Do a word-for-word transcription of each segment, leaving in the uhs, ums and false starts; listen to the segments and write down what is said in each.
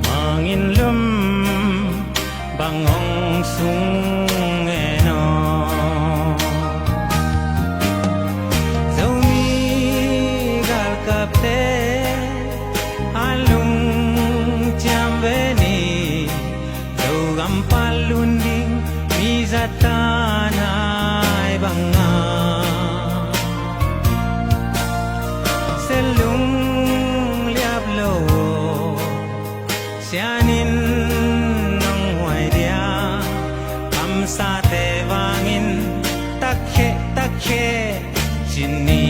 Mangin lum bang hong sung en aw. Zomi galkapte a lungciam ve ni. Zogam pan lun ding mi zat tan hai bang a, se lung liap lo aw. Sian in nong huai dia, kamsate vangin takkhe takkhe ci ni.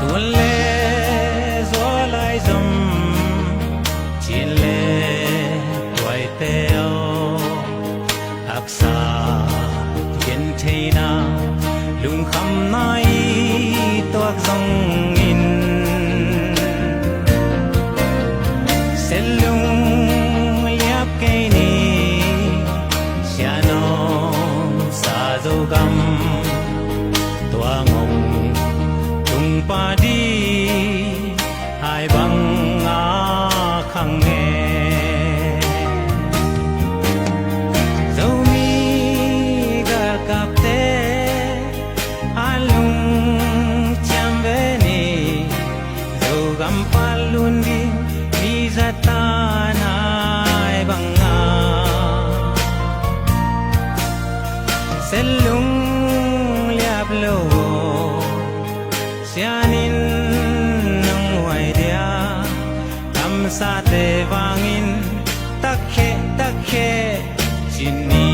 Tuan le zual lai zom, cin le tuaite aw. Haksa gentheihna lungkhamna i tuak zongin, se lung liap kei ni. Sian aw, sa Zogam tuang hong tung pah ding hai bang a khang e. Zomi galkapte a lungciam ve ni. Zogam pan lun ding mi zat tan hai bang a, se lung liap lo aw. Sian in nong huai dia, kamsate vangin takkhe takkhe ci ni.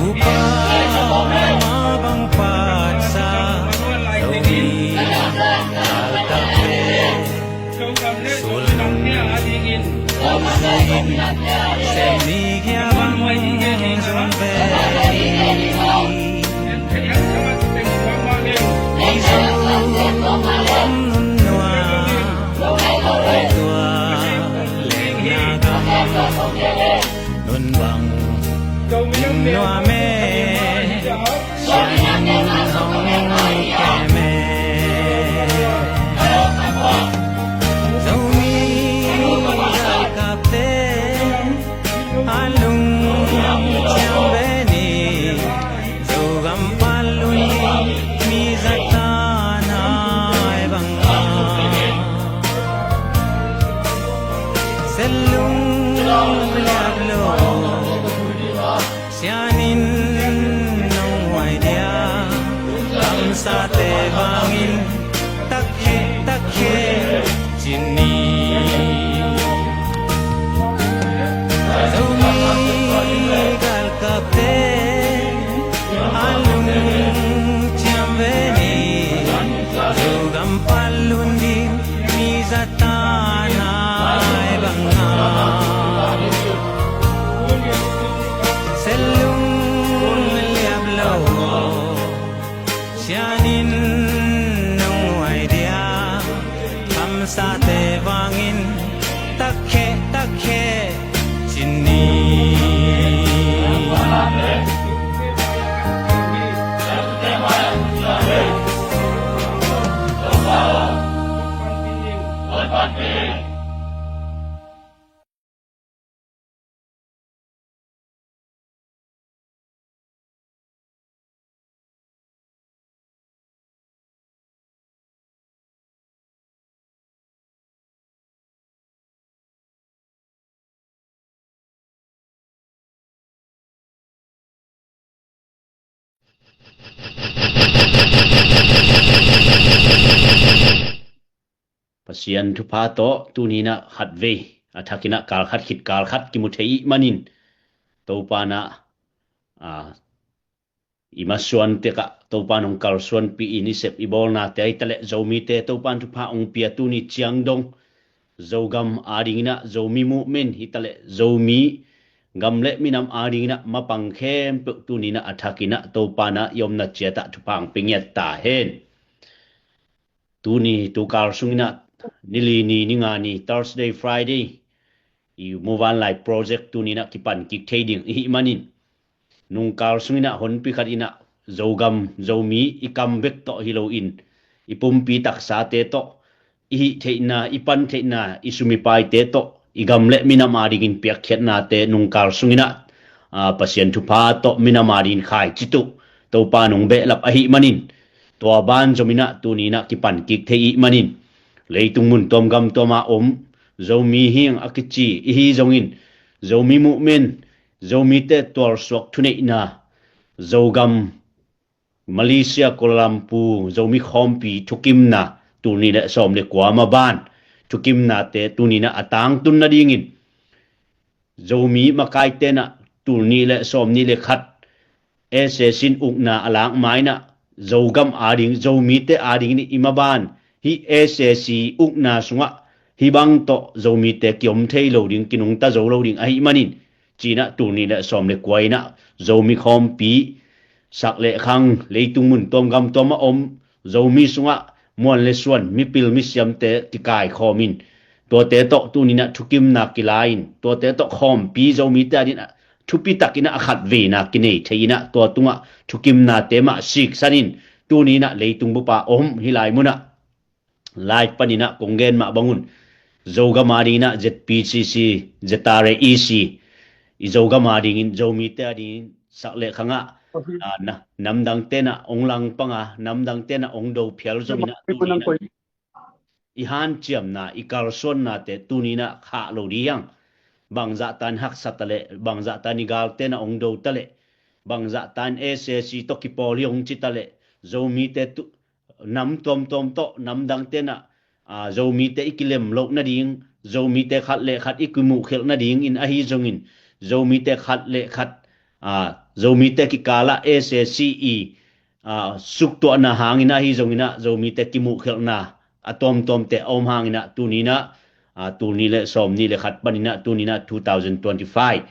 Upa ma bang patsa lo ni. Galkapte sulung sulung sem ni kia bang zong ve ni. Ei zong om nun nua, ei tua leng na gam nun bang ning nua me. Sian in hong kem e. Zomi galkapte a lungciam ve ni. Zogam pan lun ding mi zat tan hai bang a, se lung liap lo aw. Sian in nong huai dia, kamsate vangin takkhe takkhe ci ni. Zomi galkapte a lungciam ve ni. Zogam pan lun ding mi zat tan hai bang a, se lung liap lo aw. Sian in nong huai dia, kamsate vangin takkhe takkhe ci ni. Pasian thupha tawh tuni-in ah khatvei a thakin ah kalkhat khit kalkhat kimu thei ih manin Topa in ah, a, i masuan tekah Topa nong kalsuanpih in i sep i bawlnate ahi taleh Zomite Topa in thupha ong pia tuni ciang dong Zogam adingin ah Zomi movement hi taleh Zomi gam le minam adingin ah mapang khempeuh tuni in ah a thakin ah Topa in ah i omna ciat ah thupha ong pia ngiat ta hen. Tuni tukal sungin ah nili ni, ninga ni, Thursday, Friday i muvanlai project tuni in ah kipan kik thei ding i hih manin nungkal sungin ah honpi khat in ah Zogam Zomi i kam bek tawh hi loin i pumpi taksate tawh i hih theihna, i pan theihna, i sum i paite tawh i gam le minam adingin piakkhiatnate nungkal sungin ah, aa, Pasian thupha tawh minam adingin khaici tuh Topa nong behlap ahih manin tua ban zom in ah tuni in ah kipan kik thei i hih manin leitung mun tuam gam tuam a om Zomi hi ing a kici i hi zongin Zomi movement, Zomite tualsuak thuneihna, Zogam, Malaysia, Kuala Lumpur Zomi khawmpi thukimna tul nih le sawm le kua maban thukimnate tuni in ah a tangtun nadingin Zomi makaite in ah tul nih le sawm nih le khat S A C in ukna a lak ma in ah Zogam ading, Zomite adingin i maban hih S A C ukna sungah hih bang tawh Zomite kiom thei lo ding, kinungta zo lo ding ahih manin ci in ah tul nih le sawm le kua in ah Zomi khawmpi sak le khang leitung mun tuam gam tuam a om Zomi sungah muan le suan mipil misiamte kikaikhawm in tuate tawh tuni in ah thukimna kila in tuate tawh khawmpi Zomite adingin ah thupi takin ah a khatveina kinei thei in ah tua tungah thukimnate mah siksan in tuni in ah leitung bup a om hih lai mun ah live panin ah kong gen mah bangun Zogam adingin ah Z P C C, Z R A E C i Zogam adingin Zomite adingin sak le khang ah, aa, na, namdangte in ah ong langpang a, namdangte in ah ong do phial zongin ah tuni in ah i hanciamna, i kalsuannate tuni in ah khah lo dih hiang. Bangzahtan haksa taleh, bangzahtan i galte in ah ong do taleh, bangzahtan S A C tawh kipawl hi ong ci taleh, Zomite tu, nam tuamtuam tawh, namdangte in ah, aa, Zomite i kilem loh nading, Zomite khat le khat i kimuhkhelh nadingin ahi zongin, Zomite khat le khat, aa, Zomite kikalah S A C i, aa, suktuahna hangin ahi zongin ah Zomite kimuhkhelhna a tuamtuamte a om hangin ah tuni in ah, aa, tul nih le sawm nih le khat panin ah tuni in ah two thousand twenty-five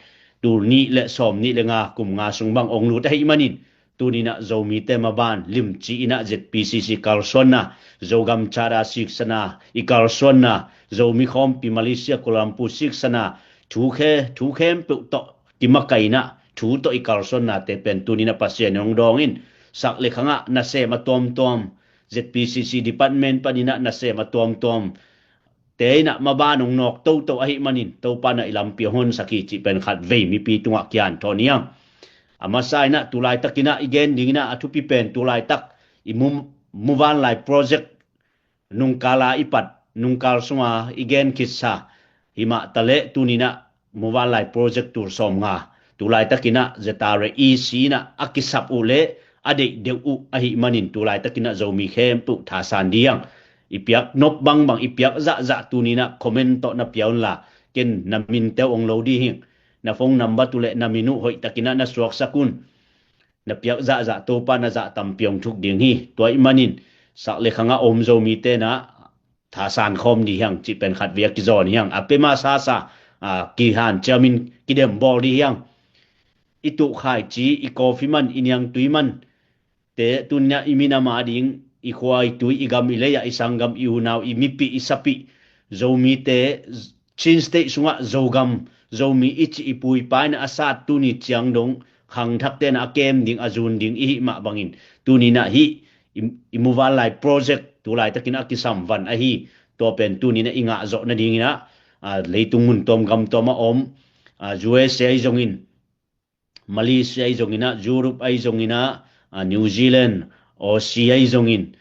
tul nih le sawm nih le nga kum nga sung bang ong lut ahih manin tuni in ah Zomite maban limci in ah Z P C C kalsuanna, Zogam Charter siksana i kalsuanna, Zomi khawmpi Malaysia Kuala Lumpur siksana, thu khe, thu khempeuh tawh kimakaih in ah thu tawh i kalsuannate pen tuni in ah Pasian in ong dawng in sak le khang ah nasem a tuamtuam Z P C C department panin ah nasem a tuamtuam te in ah maban ong nawk toto ahih manin Topa in ah i lampi hong honsak hi cih pen khatvei mipi tungah kihanthawn hi hang. A masa in ah tu laitakin ah i gen dingin ah a thupi pen tu laitak i mu, muvanlai project nungkal a i pat, nungkal sunga i gen khitsa hi mah taleh tuni in ah muvanlai project tul sawmnga tu laitakin ah Z R A E C in ah a kisap uh le a deih deuh uh ahih manin tu laitakin ah Zomi khempeuh thasan dih hiang. I piak nop bangbang, i piak zahzah tuni in ah comment tawh na pia un la, ken na minte uh ong lo dih hing. Na phone number uh le na min uh hoihtakin ah na suaksak un. Na piak zahzah Topa in ah zah tampi ong thuk ding hi. Tua ahih manin sak le khang ah om Zomite in ah thasan khawm dih hiang cih pen khatvei a kizawn hi hang. A pema sasa, aa, kihanciam in kidembawl dih hiang. I tuh khaici, i coffee man, i niangtui man te tuni in ah i minam ading, i khua i tui, i gam i lei ah, i sanggam, i unau, i mipih, i sapih Zomite, Chin State sungah Zogam, Zomi i cih i pu i pa in ah a sat tuni ciang dong khangthakte in ah a kem ding, a zun ding i hih mah bangin tuni in ah hih i, i muvanlai project tu laitakin ah a kisam van ahi. Tua pen tuni in ah i ngah zawh nadingin ah, aa, leitung mun tuam gam tuam a om, aa, U S A ahi zongin, Malaysia ahi zongin ah, Europe ahi zongin ah, aa, New Zealand, Aussie ahi zongin,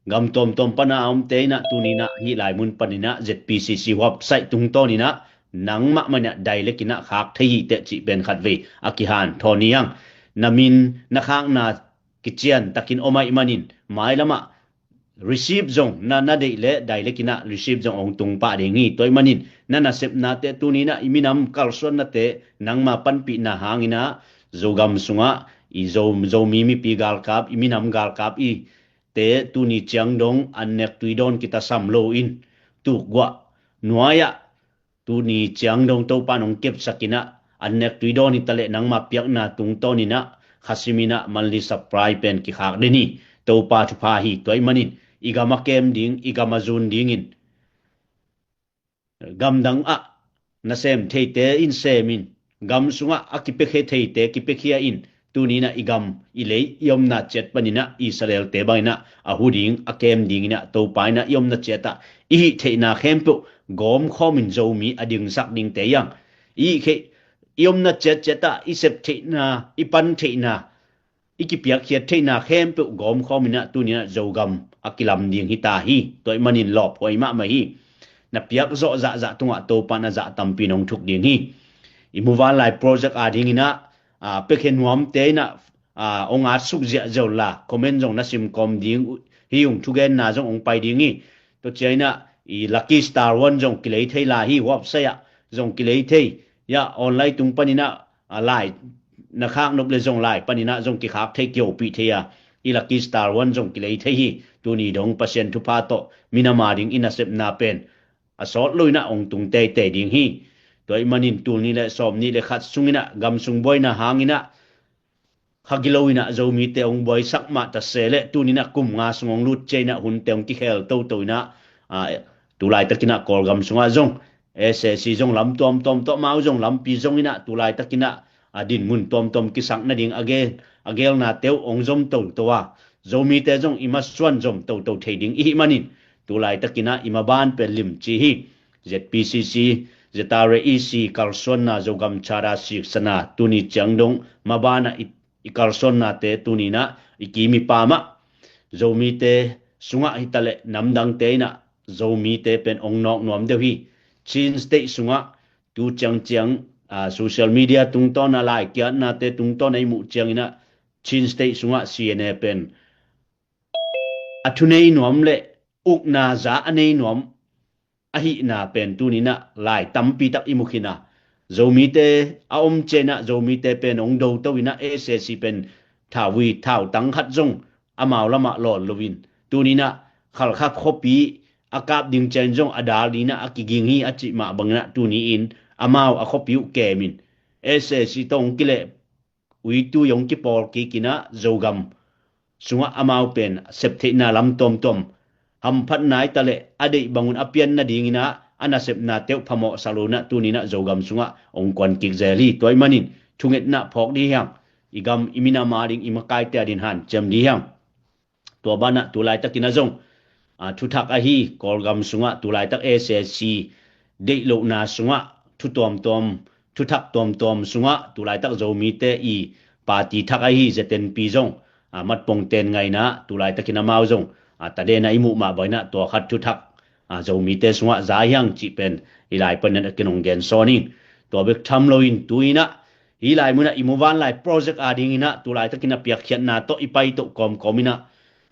gam tuamtuam pan a omte in ah tuni in ah hih lai mun panin ah Z P C C website tungtawnin ah nangmah mah in ah direct in ah khak thei hi teh cih pen khatvei a kihanthawn hi hang. Na min na khakna kician takin om ahih manin mailam ah receipt zong na, na deih le direct in ah receipt zong ong tung pah ding hi. Tua ahih manin na nasepnate tuni in ah i minam kalsuannate nangma panpihna hangin ah Zogam sungah i Zo, Zomi mipi galkap, i minam galkap i te tuni ciang dong an nek tui dawn kitasam lo in tukguah nuai-ah tuni ciang dong Topa nong kepsak inah an nek tui dawn hi taleh nangma piakna tungtawn inah khasim inah manli supply pen kikhak den hi. Topa thupha hi. Tua ih manin i gam a kem ding, i gam a zun dingin gamdang ah nasem theite in semin, gam sungah a kipiakhia theite kipiakhia in, tuninah i gam i lei i omna ciat paninah Israelte banginah a hu ding a kem dinginah Topa inah i omna ciatah i hih theihna khempeuh gawmkhawmin Zomi a dingsak dingte iang i hih kheih i omna ciatciatah i sep theihna, i pan theihna, i kipiakkhiat theihna khempeuh gawmkhawm inah tuninah Zogam a kilam ding hi ta hi. Tua ih manin lawphuai mahmah hi. Na piak zawh zahzah tungah Topa na zah tampi nong thuk ding hi. I muvanlai project a dinginah a, piakhia nuamte inah a, ong at suk ziahziah unla comment zong na simkawm ding uh, hi ung, thugenna zong ong pai ding hi. Tua cia inah i Lucky Star One zong kilei thei lai hi. WhatsApp ah zong kilei thei, ya online tung paninah a, lai na khak nop le zong lai paninah zong kikhak thei, kiopih thei a, i Lucky Star One zong kilei thei hi. Tuni dong Pasian thupha tawh minam a ding i nasepna pen a sawt lo inah ong tung teitei ding hi. Tua ih manin tul nih le sawm nih le khat sunginah gam sung buaina hanginah kha gilo inah Zomite ong buaisak mah ta se le tuninah kum nga sung ong lut cia inah hunte ong kikhel toto inah, a, tulaitakinah Kawlgam sungah zong S A C zong lam tuamtuam tawh, amau zong lampi zong inah tulaitakinah a dinmun tuamtuam kisak nading a gel, a gelnate uh ong zom toto a, Zomite zong i masuan zom toto thei ding i hih manin tulaitakinah i maban pen limci hi. Z P C C, Z R A E C kalsuanna, Zogam Charter siksana, tuni ciang dong mabanah i, i kalsuannate tuninah i kim i pamah Zomite sungah hi taleh namdangte inah Zomite pen ong nawk nuam deuh hi. Chin State sungah tu ciangciang, a, social media tungtawn a, laikiatnate tungtawn a i muh cianginah Chin State sungah C N A pen a thunei nuam le ukna za a nei nuam ahihna pen tuninah lai tampi tak i mu khin a, Zomite a om cianginah Zomite pen ong doto inah S A C pen thauvui thautang khat zong amau lamah lawn loin tuninah Khalkha khuapi a kap ding ciangin zong a dal dinah a kiging hi a cih mah banginah tuni-in amau a khuapi uh kemin S A C tawh ong kileh uitui ong kipawl kikinah Zogam sungah amau pen septheihna lam tuamtuam hamphatna hi taleh a deih bangun a pian nadinginah a nasepnate uh phamawh sa lo inah tuninah Zogam sungah ong kuan kik zel hi. Tua ih manin thungetna phawk dih hiang, i gam i minam a ding i makaite a din hanciam dih hiang. Tua banah tulaitakinah zong, a, thuthak ahi Kawlgam sungah tulaitak S A C deih lohna sungah thu tuamtuam, thuthak tuamtuam sungah tulaitak Zomite i party thak ahi Z N P zong, a, matpongten ngaina tulaitakin amau zong, a, tadena i muh mah banginah tua khat thuthak, a, Zomite sungah za hiang cih pen i lai panin a kinong gen sawn in, tua bek tham loin tuinah hih lai munah i muvanlai project a dinginah tulaitakin a piakkhiatna tawh i paito kawmkawm inah,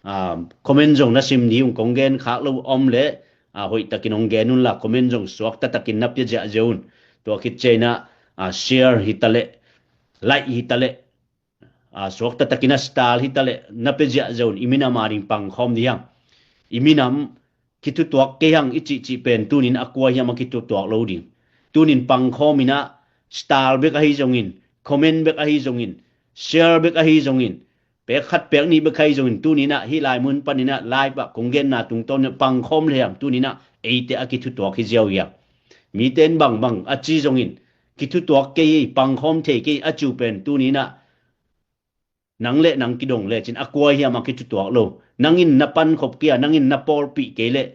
a, comment zong na sim ni ung, kong gen khak lo om le, a, hoihtakin ong gen unla comment zong suakta takin na pia ziahziah un. Tua khit cianginah, a, share hi taleh, like hi taleh, a, suakta takin a star hi taleh na pia ziahziah un. I minam a ding pangkhawm dih hiang. I minam kithutuak kei hang i cihcih pen tunin a kua hiam a kithutuak lo ding. Tunin pangkhawm inah star bek ahi zongin, comment bek ahi zongin, share bek ahi zongin, pek khat pek nih bek ahi zongin tuninah hih lai mun paninah live ah kong genna tungtawn inah pangkhawm le hiam tuninah eite a kithutuak hi ziau hiam. Mite in bangbang a ci zongin kithutuak kei ei, pangkhawm thei kei a ci uh pen tuninah nang le nang kidong lecin a kua hiam a kithutuak lo. Nangin na pankhop kei a, nangin na pawlpih kei leh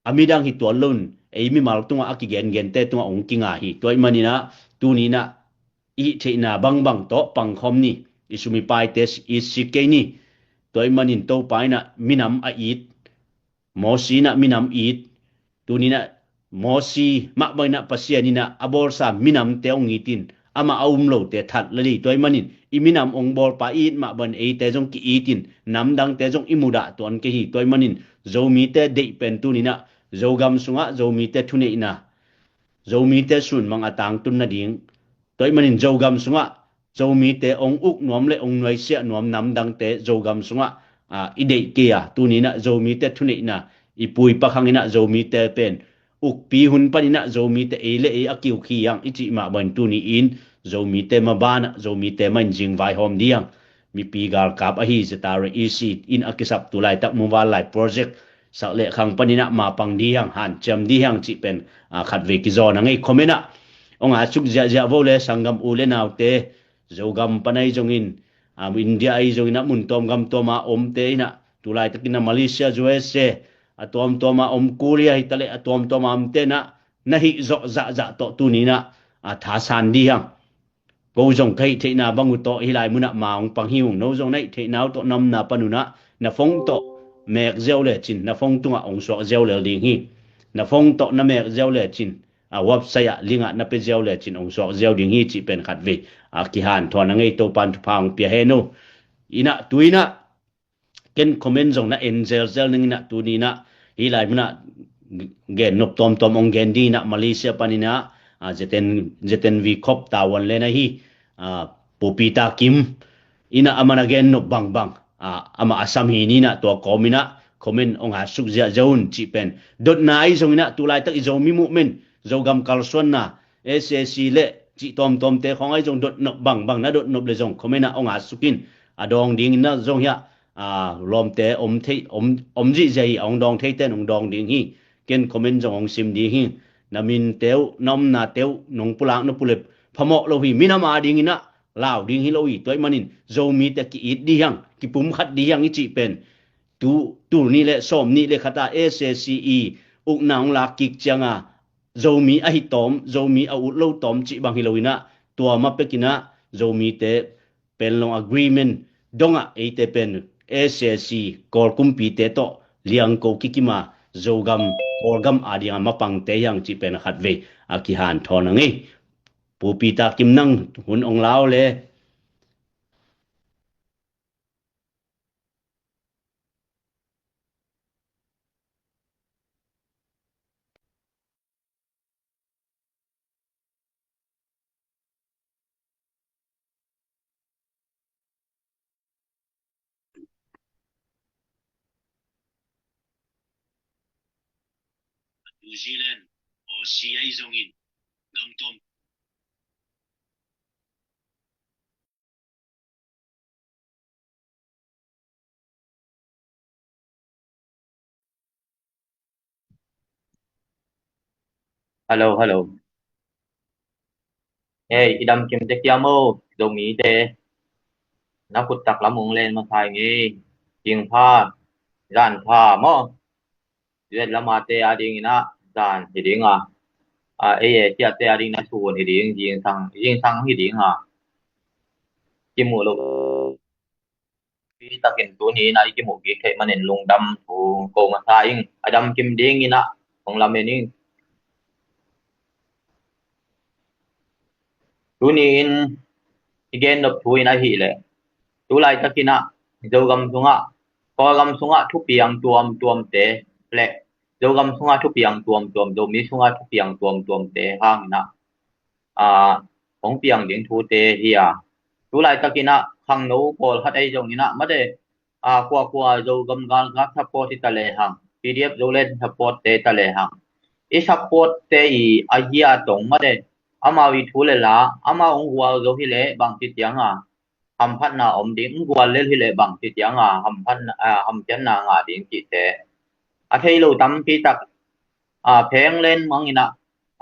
a midang hi tuan loin ei mimal tungah a kigengente tungah ong kinga hi. Tua ih maninah tuninah i hih theihna bangbang tawh pangkhawm ni. I sum i paite it sik kei ni. Tua ih manin Topa inah minam a it, Mosi inah minam it, tuninah Mosi mah banginah Pasian inah a bawlsa minamte ong itin, amah a um lote that lel hi. Tua ih manin i minam ong bawlpa i it mah bangin eite zong ki-itin, namdangte zong i mudah tuan kei hi. Tua ih manin Zomite deih pen tuninah Zogam sungah Zomite thuneihna, Zomite sunmang a tangtun nading, tua ih manin Zogam sungah Zomite ong uk nuam le ong nuaisiah nuam namdangte Zogam sungah, ah, i deih kei a, tuni inah Zomite thuneihna i pui pak hang inah Zomite pen ukpi hun pan inah Zomite ei le ei a kiuk hi hang i cih mah bangin tuni in Zomite mabanah Zomite mah in zingvaihawm ding hang. Mipi galkap ahi Z R A E C in a kisap tu laitak Muvanlai Project sak le khang pan inah mapang ding hang, hanciam ding hang cih pen, ah, khatvei kizawn a ngei comment ah ong a suk ziahziah vo le sanggam u le naute Zogam pan ahi zongin, ah, India ahi zongin ah mun tuam gam tuam a omte inah tu laitakin ah Malaysia, U S A, a tuamtuam a om Korea hi ta le a tuamtuam a omte inah na hih zawh zahzah tawh tuni inah, ah, thasan ding hang. Ko zong ka hih theihna bang uh tawh hih lai munah ma ong pang hi ung. No zong na hih theihna uh tawh na omna pan unah na phone tawh mek ziau lecin na phone tungah ong suak ziau lel ding hi. Na phone tawh na mek ziau lecin, a, website ah link ah na pia ziau lecin ong suak ziau ding hi cih pen khatvei, a, kihanthawn a ngei Topan thupha ong pia hen uh. Inah tu inah ken comment zong na en zelzel ning inah tuni inah hih lai munah gen nop tawmtawm ong gen ding inah Malaysia pan inah, ah, Z N, Z N V khop tavuan len ahi, ah, Pu Peter Kim inah amah na gen nop bangbang, ah, amah a sam hi ni inah tua kawm inah comment ong a suk ziahziah un cih pen dotna ahi zong inah tu laitak i Zomi movement Zogam kalsuanna S A C le cih tawmtawmte khawng ahi zong dot nop bangbang na dot nop le zong comment ah ong a suk in a dawng ding inah zong hiah, ah, lawmte om thei, om, om zihziah hi, a ong dawng theite in ong dawng ding hi. Ken comment zong ong sim ding hi. Na minte uh, na omnate uh nong pulak na pulep phamawh lo hi. Minam a ding inah lau ding hi lo hi. Tua ahih manin Zomite ki-it ding hang, kipumkhat ding hang i cih pen tu, tul nih le sawm nih le khat a S A C i ukna ong lak kik ciang a Zomi ahi tawm, Zomi a ut lo tawm cih bang hi lo inah tua ma pek inah Zomite Panglong Agreement dongah eite pen S A C Kawl kumpite tawh liangko kikim a Zogam, Kawlgam a ding a mapangte hi hang cih pen a khatvei a kihanthawn a ngei. Pu Peter Kim nang hun ong lau le. New Zealand, Aussie ahi zongin gam tawm. Hello, hello. Hey, i dam kim te kia mo, Zomi te. Na khut tak lam ung len ma thai ngi. Ging pha, zan pha mo. Zuet lam a te a ding inah zan hi ding a. A, ei e tia te a ding na sun hi ding, zingsang, zingsang hi ding a. Kimu lo. Pi takin tuni inah i kimu kik theih manin lungdam thu ko masa ing. A dam kim ding inah hong lamen ing. Tuni in i gen nop thu in ahih leh tu laitak inah Zogam sungah, Kawlgam sungah thupiang tuamtuamte le Zogam sungah thupiang tuamtuam, Zomi sungah thupiang tuamtuamte hang inah, aa, hong piang ding thute hi a. Tu laitak inah khangno pawlkhat ahi zong inah mate, aa, khuakhua Zogam galkap support hi ta lehang, P D F Zoland support te ta lehang, i support te i a hia tong mate, amau i thu le la, amau hong gual zo hi leh bangci ciang a hamphatna om ding, hong gual lel hi leh bangci ciang a hamphatna, aa, hamcianna ngah ding cihte a thei lo tampi tak, aa, pheng len mang inah,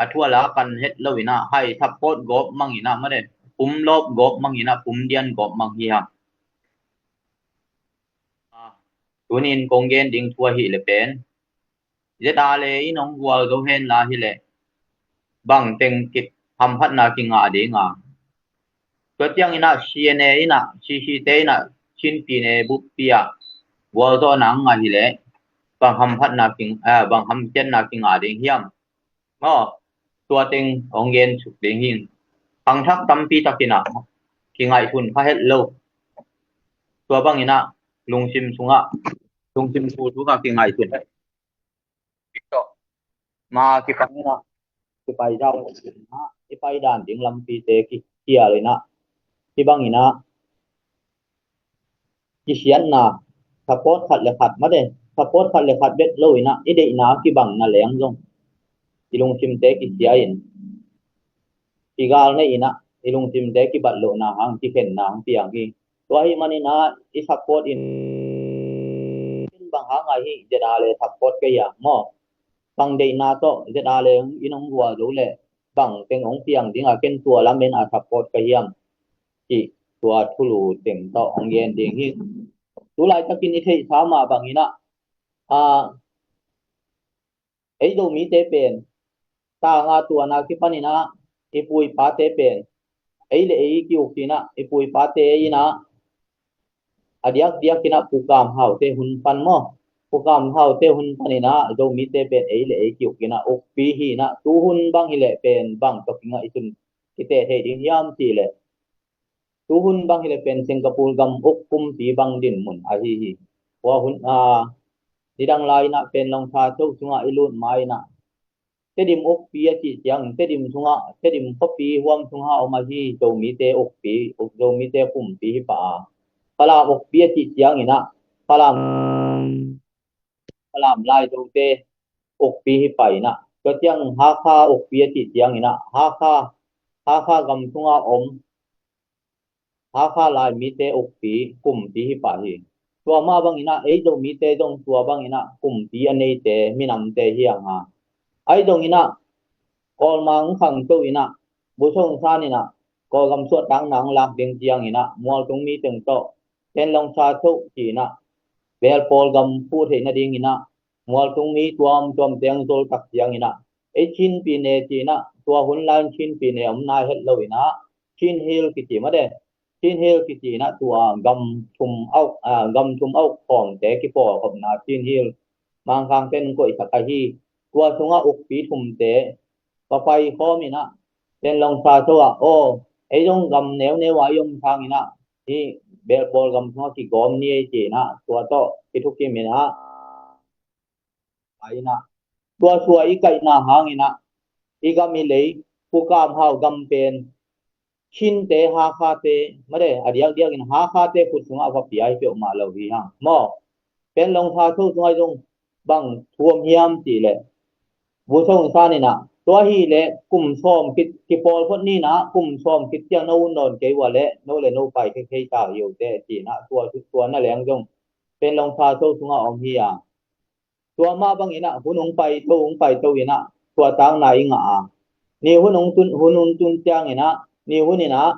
a thu a la kan het lo inah, hai support gawp mang inah mate, pum lawp gawp mang inah, pum dian gawp mang hi hang. Aa, tunin kong gen ding thu ahih leh pen Z R A in hong gual zo hen la hi leh bang teng kip hamphatna kingah ding a. Tua ciang inah C N A inah, C C te inah, Chin Pi Ne buppi ah gualzawhna ang ngah hi leh bang hamphatna king, eh, bang hamcianna kingah ding hiam? Maw, tua teng hong gen suk ding hing. Khangthak tampi tak inah kingaihsun kha het lo. Tua bang inah lungsim sungah, lungsim thu sungah kingaihsun het. Dik tawh ma kipan inah kipai zau inah i paidan ding lampite ki, kial inah Hih bangin ah kisiatna, support khat le khat mate, support khat le khat bek lo in ah i deihna kibang na leng zong i lungsimte kisia in, kigal nei in ah i lungsimte kibat lohna hang kikhenna hong piang hi. Tua ahih manin ah i support in bang hang a hih ZRA le support ka hiam maw? Bang deihna tawh ZRA le in hong gual zo leh bang teng hong piang ding a ken tua lamen a support ka hiam? Cih tua thulu teng tawh hong gen ding hi. Tulaitakin i theihsa mah bangin ah, a, ei Zomite pen tanga tuana kipanin ah i pu i pate pen ei le ei ki-uk in ah, i pu i pate in ah a diakdiakin ah Pu Kam Haute hun pan maw, Pu Kam Haute hun panin ah Zomite pen ei le ei ki-uk in ah ukpi hi in ah, tu hun bang hileh pen bang tawh kingah i tun kite thei ding hiam cih leh, tu hun bang hileh pen Singapore gam uk kumpi bang dinmun ahi hi. Tua hun, a, nidang lai in ah Panglong Sacho sungah i lut ma in ah Tedim ukpi a cih ciangin Tedim sungah, Tedim khuapi huam sungah om ahi Zomite ukpi, uk Zomite kumpi hi pah a, Falam ukpi a cih ciangin ah Falam, Falam Laizote ukpi hi pah in ah, tua ciang Hakha ukpi a cih ciangin ah Hakha, Hakha gam sungah om Hakha Lai mite ukpi kumpi hi pah hi. Tua mah bangin ah ei Zomite zong tua bangin ah kumpi a neite minamte hi hang a, ahi zongin ah Kawlmang khangto in ah, Buson San in ah Kawlgam suahtakna hong lak ding ciangin ah mualtung mi teng tawh Panglong Sacho ci in ah belpawl gam phuh theih nadingin ah mualtung mi tuamtuam teng zol tak ciangin ah ei Chin pyine ci in ah, tua hun lai-in Chin pyine om nai het lo in ah Chin Hill kici mate, Chin Hill kici in ah tua gam thum a uk, a, gam thum a uk khawmte kipawlkhopna Chin Hill Mangkangte in koihsak ahi. Tua sungah ukpi thumte va paikhawm in ah Panglong Sacho ah, aw, ei zong gam neuneu a i om sangin ah hih belpawl gam sungah kigawm ni ei ci in ah tua tawh kithukim in ah, a in ah tua sua i kaihna hangin ah i gam i lei, Pu Kam Hau gam pen Chinte, Hakhate mate, a diakdiakin Hakhate khut sungah va pia hi peuhmah lo hi hang maw? Panglong Sacho sungah zong bang thu om hiam cih leh, Buson San in ah, tua hi leh kum sawm khit kipawl phot ni in ah, kum sawm khit ciang no un nawn kei ua leh no le no pai khe kei ta hi uh teh ci in ah tua, tua na leng zong Panglong Sacho sungah om hi a, tua mah bangin ah hun hong paito, hong paito in ah tua takna i ngah a, ni hun hong tun, hun hong tun ciangin ah, ni hun in ah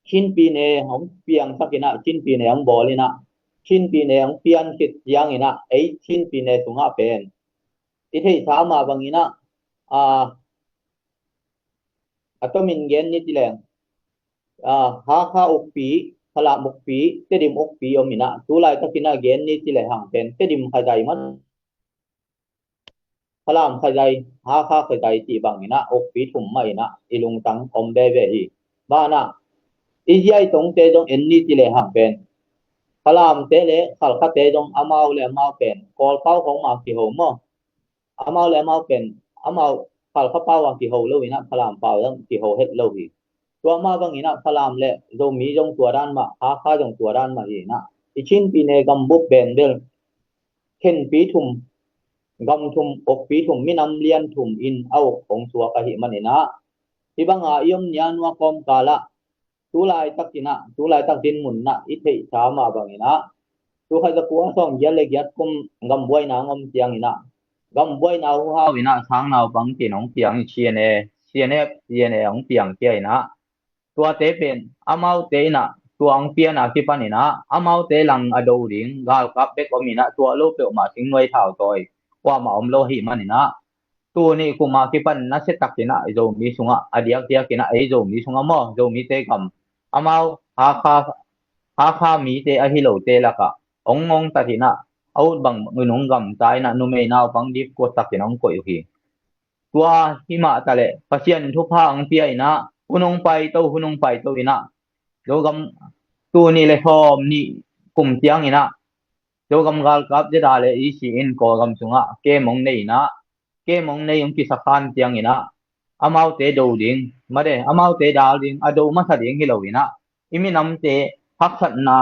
Chin pyine hong piangsak in ah, Chin pyine hong bawl in ah, Chin pyine hong pian khit ciangin ah ei Chin pyine sungah pen i theihsa mah bangin ah, a, a tomin gen ni ci leng, a, Hakha ukpi, Falam ukpi, Tedim ukpi om in ah, tu laitakin ah gen ni ci leh hang pen Tedim khazai mah, Falam khazai, Hakha khazai cih bangin ah ukpi thum mah in ah i lungtang om veve hi. Banah i ziai tongte zong en ni ci leh hang pen Falamte le Khalkhate zong amau le amau pen Kawlpau khawng mah kiho maw? Amau le amau pen, amau Khalkha pau a kiho lo in ah Falam pau zong kiho het lo hi. Tua mah bangin ah Falam le Zomi zong tua dan mah, Hakha zong tua dan mah hi in ah i Chin pyine gambup pen bel khenpi thum, gam thum, ukpi thum, minam lian thum in a uk hong suak ahih manin ah, hih banga i om nia nua kawmkal ah tu laitakin ah, tu laitak dinmun ah i theihsa mah bangin ah, tu khat za kua sawm giat le giat kum gambuaina hong om ciangin ah, gambuaina huhau in ah sang naupang tin hong piang hi, C N A, C N F, C N A hong piang khia in ah, tuate pen amaute in ah tua hong pian a kipanin ah amaute lang a do ding galkap bek om in ah, tua lo peuhmah singnuai thautawi kuamah om lo ahih manin ah, tuni kum a kipan nasia takin ah Zomi sungah, a diakdiakin ah ei Zomi sungah maw, Zomite gam, amau Hakha, Hakha mite ahi lote lakah hong ngongtat in ah, a ut bang nung gamta in ah numei naupang dipkuasak in hong koih uh hi. Tua himah taleh Pasian in thupha hong pia in ah, hun hong paito, hun hong paito in ah, Zogam, tuni le sawm nih kum ciangin ah Zogam galkap ZRA le E C in Kawlgam sungah kem hong nei in ah, kem hong nei hong kisakhan ciangin ah, amaute do ding, mate, amaute dal ding, a do masa ding hi lo in ah, i minamte haksatna,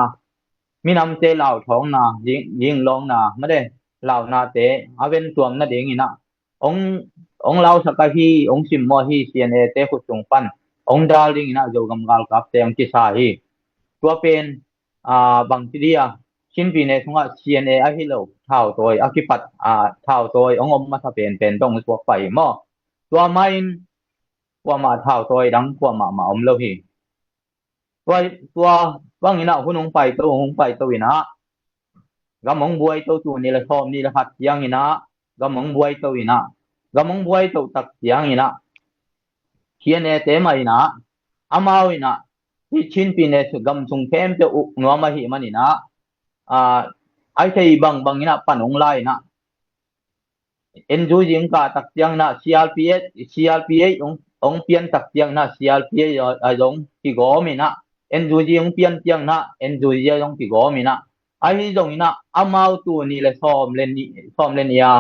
minamte lauthawngna, ding, dinglawnna, mate, launate a ventuam nading in ah, hong, hong lausak ahi, hong simmawh ahi C N A te khut sung pan hong dal ding in ah Zogam galkapte hong kisa hi. Tua pen, aa, bangci dia, Chin pyine sungah C N A ahi lo thautawi a kipat, aa, thautawi hong om masa penpen dong suak pah hi maw? Tua mahin kuamah thautawi dang kuamah mah om lo hi. Tua, tua bang in ah hun hong paito, hong paito in ah, gam hong buaito, tul nih le sawmnih le khat ciang in ah gam hong buaito in ah, gam hong buaito tak ciang in ah, C N A te mah in ah, amau in ah, hih Chin pyine gam sung khempeuh uk nuam ahih man in ah, aa, a thei bangbang in ah pan hong la in ah, N U G hong kah tak ciang in ah C R P H, C R P H hong, hong pian tak ciang in ah C R P H a, a zong kigawm in ah, N U G hong pian ciang in ah N U G a zong kigawm in ah, ahi zong in ah amau tul nih le sawm le nih, sawm le nih a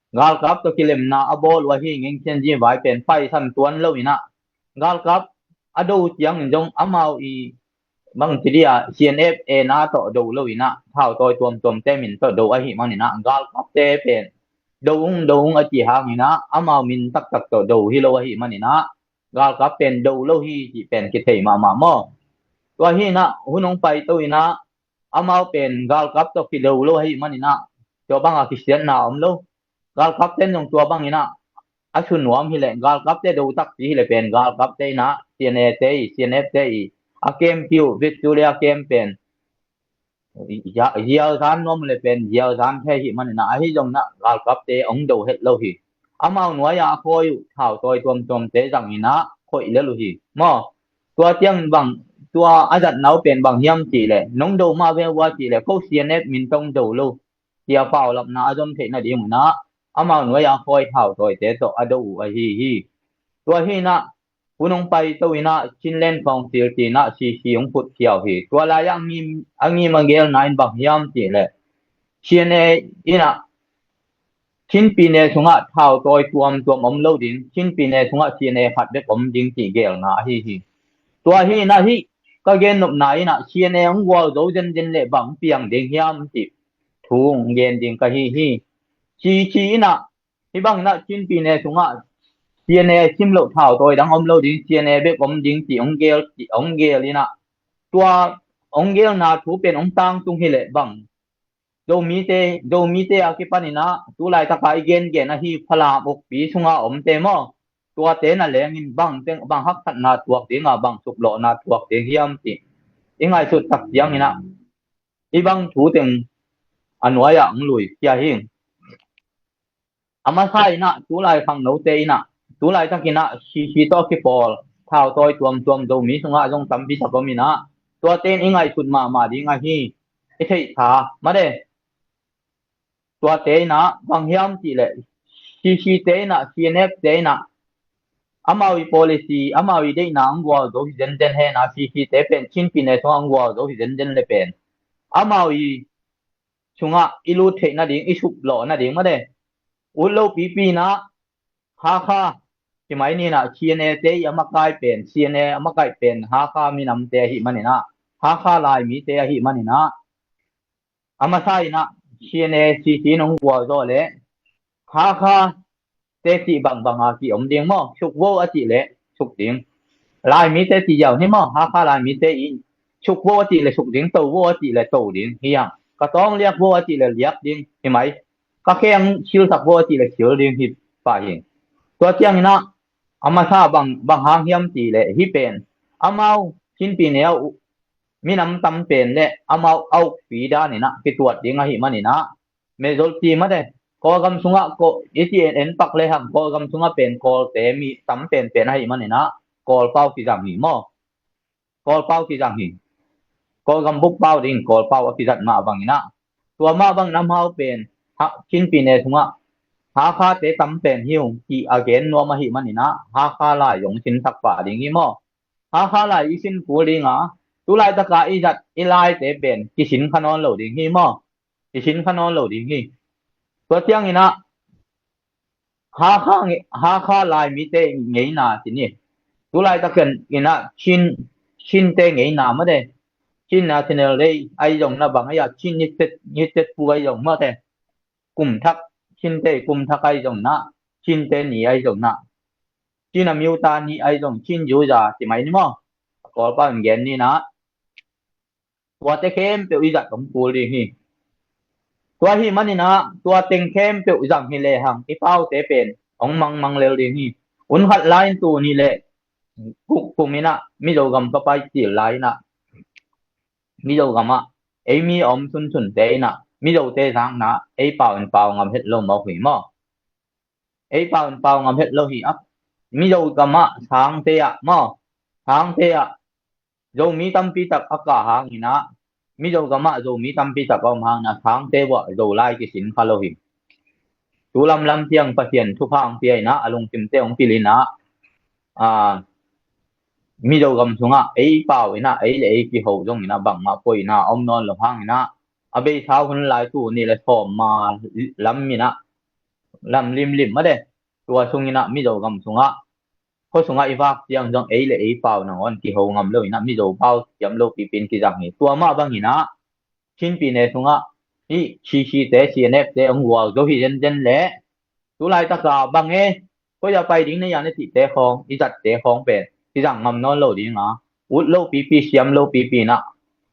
galkap tawh kilemna a bawl uh ahi Ngeng Sian Zi vai pen paisan tuan lo in ah, galkap a do ciang in zong amau i bangci dia C N F A na tawh do lo in ah, thautawi tuamtuamte min tawh do ahih man in ah, galkapte pen do ung, do ung a cih hang in ah, amau min taktak tawh do hi lo ahih man in ah, galkap pen do lo hi cih pen kithei mahmah maw? Tua hi in ah hun hong paito in ah, amau pen galkap tawh kido lo ahih man in ah, tua bang a kisiatna om lo. Galkapte in zong tua bang in ah a su nuam hi leh, galkapte do takpi hi leh pen galkapte in ah C N A te i, C N F te i, a kempi uh, Victoria kem pen, ya, zialzan nuam uh leh pen zialzan thei ahih man in ah, ahi zong in ah galkapte hong do het lo hi. Amau nuai-a a khawi uh thautawi tuamtuamte zang in ah khoih lel uh hi maw? Tua ciang bang, tua a zatna uh pen bang hiam cih leh, nong do mah ve ua cih leh, ko C N F min tawh do lo, tia paulapna a zom theih nading un ah, amau nuai-a khawi thautawite tawh a do uh ahi hi. Tua hi in ah, hun hong paito in ah, Chinland Council ci in ah C C hong phut khia uh hi. Tua lai-ah a ngim, a ngim a gelna in bang hiam cih leh, C N A in ah, Chin pyine sungah thautawi tuamtuam om lo ding, Chin pyine sungah C N A khat bek om ding cih gelna ahi hi. Tua hi in ah, hih ka gennopna in ah C N A hong gualzo zenzen leh bang piang ding hiam cih thu hong gen ding ka hi hi. C C in ah, hih bang in ah Chin pyine sungah C N A sim loh thautawi dang om lo ding, C N A bek om ding cih hong gel, cih hong gel in ah, tua hong gelna thu pen hong tangtung hi leh bang, Zomite, Zomite a kipan in ah, tu laitak a i gengen ahi Falam ukpi sunga omte maw, tuate na leng in bang teng, bang haksatna tuak ding a, bang suklawhna tuak ding hiam cih i ngaihsut tak ciang in ah, hih bang thu teng a nuai-ah hong lui khia hi. A masa in ah, tu lai khangnote in ah, tu laitak in ah C C tawh kipawl thautawi tuamtuam Zomi sungah zong tampi tak om in ah, tuate in i ngaihsut mahmah ding ahi, i theih tha, mate. Tuate in ah bang hiam cih leh, C C te in ah, C N F te in ah, amau i policy, amau i deihna hong gualzo hi zenzen hen a, C C te pen Chin pyine sungah hong gualzo hi zenzen leh pen, amau i sungah i lut theih nading, i suklawh nading, mate. Ut lo pipi in ah, Hakha, ci mai ni in ah, C N A te i a makai pen, C N A a makai pen Hakha minamte ahih man in ah, Hakha Laimite ahih man in ah, a masa in ah C N A C C in hong gualzo leh, Hakha te cih bangbang a ki om ding maw? Suk vo a cih leh suk ding. Laimite cih ziau hi maw? Hakha Laimite in suk vo a cih leh suk ding, to vo a cih leh to ding hi hang. Ka tawng liak vo a cih leh liak ding hi mai. Ka kheng silsak vo a cih leh sil ding hi pah hi. Tua ciang in ah, a masa bang, bang hang hiam cih leh, hih pen amau Chin pyine a uh, minam tam pen leh amau a ukpi dan in ah kituat ding ahih man in ah, majority, mate. Kawlgam sungah ko, i ci en pak lehang, Kawlgam sungah pen Kawlte mi tam penpen ahih man in ah, Kawlpau kizang hi maw? Kawlpau kizang hi. Kawlgam bup pau ding Kawlpau a kizat mah bang in ah, tua mah bang in ah amau pen, ha, Chin pyine sungah Hakhate tam pen hi ung cih a gen nuam ahih man in ah, Hakha Lai zong sinsak pah ding hi maw? Hakha Lai i sin kul ding a, tu laitak a i zat i Laite pen kisin kha nawn lo ding hi maw? Kisin kha nawn lo ding hi. Tua ciang in ah, Hakha nge-, Hakha Laimite ngeina ci ni. Tulaitak in ah Chin, Chinte ngeina mate. Chin National Day ahi zong na bang a, Chin nitet, nitet pu ahi zong mate. Kum thak, Chinte kum thak ahi zong na, Chinte ni ahi zong na. Chin a miuta ni ahi zong Chin yuza ci mai ni maw. A Kawlpa in gen ni na. Tuate khempeuh i zat hong kul ding hi. Tua hi manin ah tua teng khempeuh zang hi lehang i paute pen hong mangmang lel ding hi. Hun khat lai in tuni le kuk kum in ah Mizo gam ka pai cil lai in ah Mizo gam ah ei mi a om sunsunte in ah Mizote zakna ei pau in pau ngam het lo mawk hi maw. Ei pau in pau ngam het lo hi a. Mizo gam ah Sangte ah maw, Sangte ah Zomi tampi tak a kah hangin ah, Mizo gam ah Zomi tampi tak a om hangin ah Sangte uah Zolai kisin kha lo hi. Tu lamlam tiang Pasian thupha hong pia in ah a lungsimte hong pil in ah, a, Mizo gam sungah ei pau in ah ei le ei kiho zong in ah bangmah poi in ah om nawn lo hangin ah, a beisa hun lai tuni le sawm ma lam in ah lam limlim mate. Tua sung in ah Mizo gam sungah, khua sungah i vak ciang zong ei le ei pau nangawn kiho ngam lo in ah Mizo pau siam lo pipi in kizang hi. Tua mah bang in ah Chin pyine sungah hih C C te, C N F te hong gual zo hi zenzen leh tulaitak a bang e, koi a pai ding na hiam na cihte khawng, i zatte khawng pen kizang ngam nawn lo ding a, ut lo pipi, siam lo pipi in ah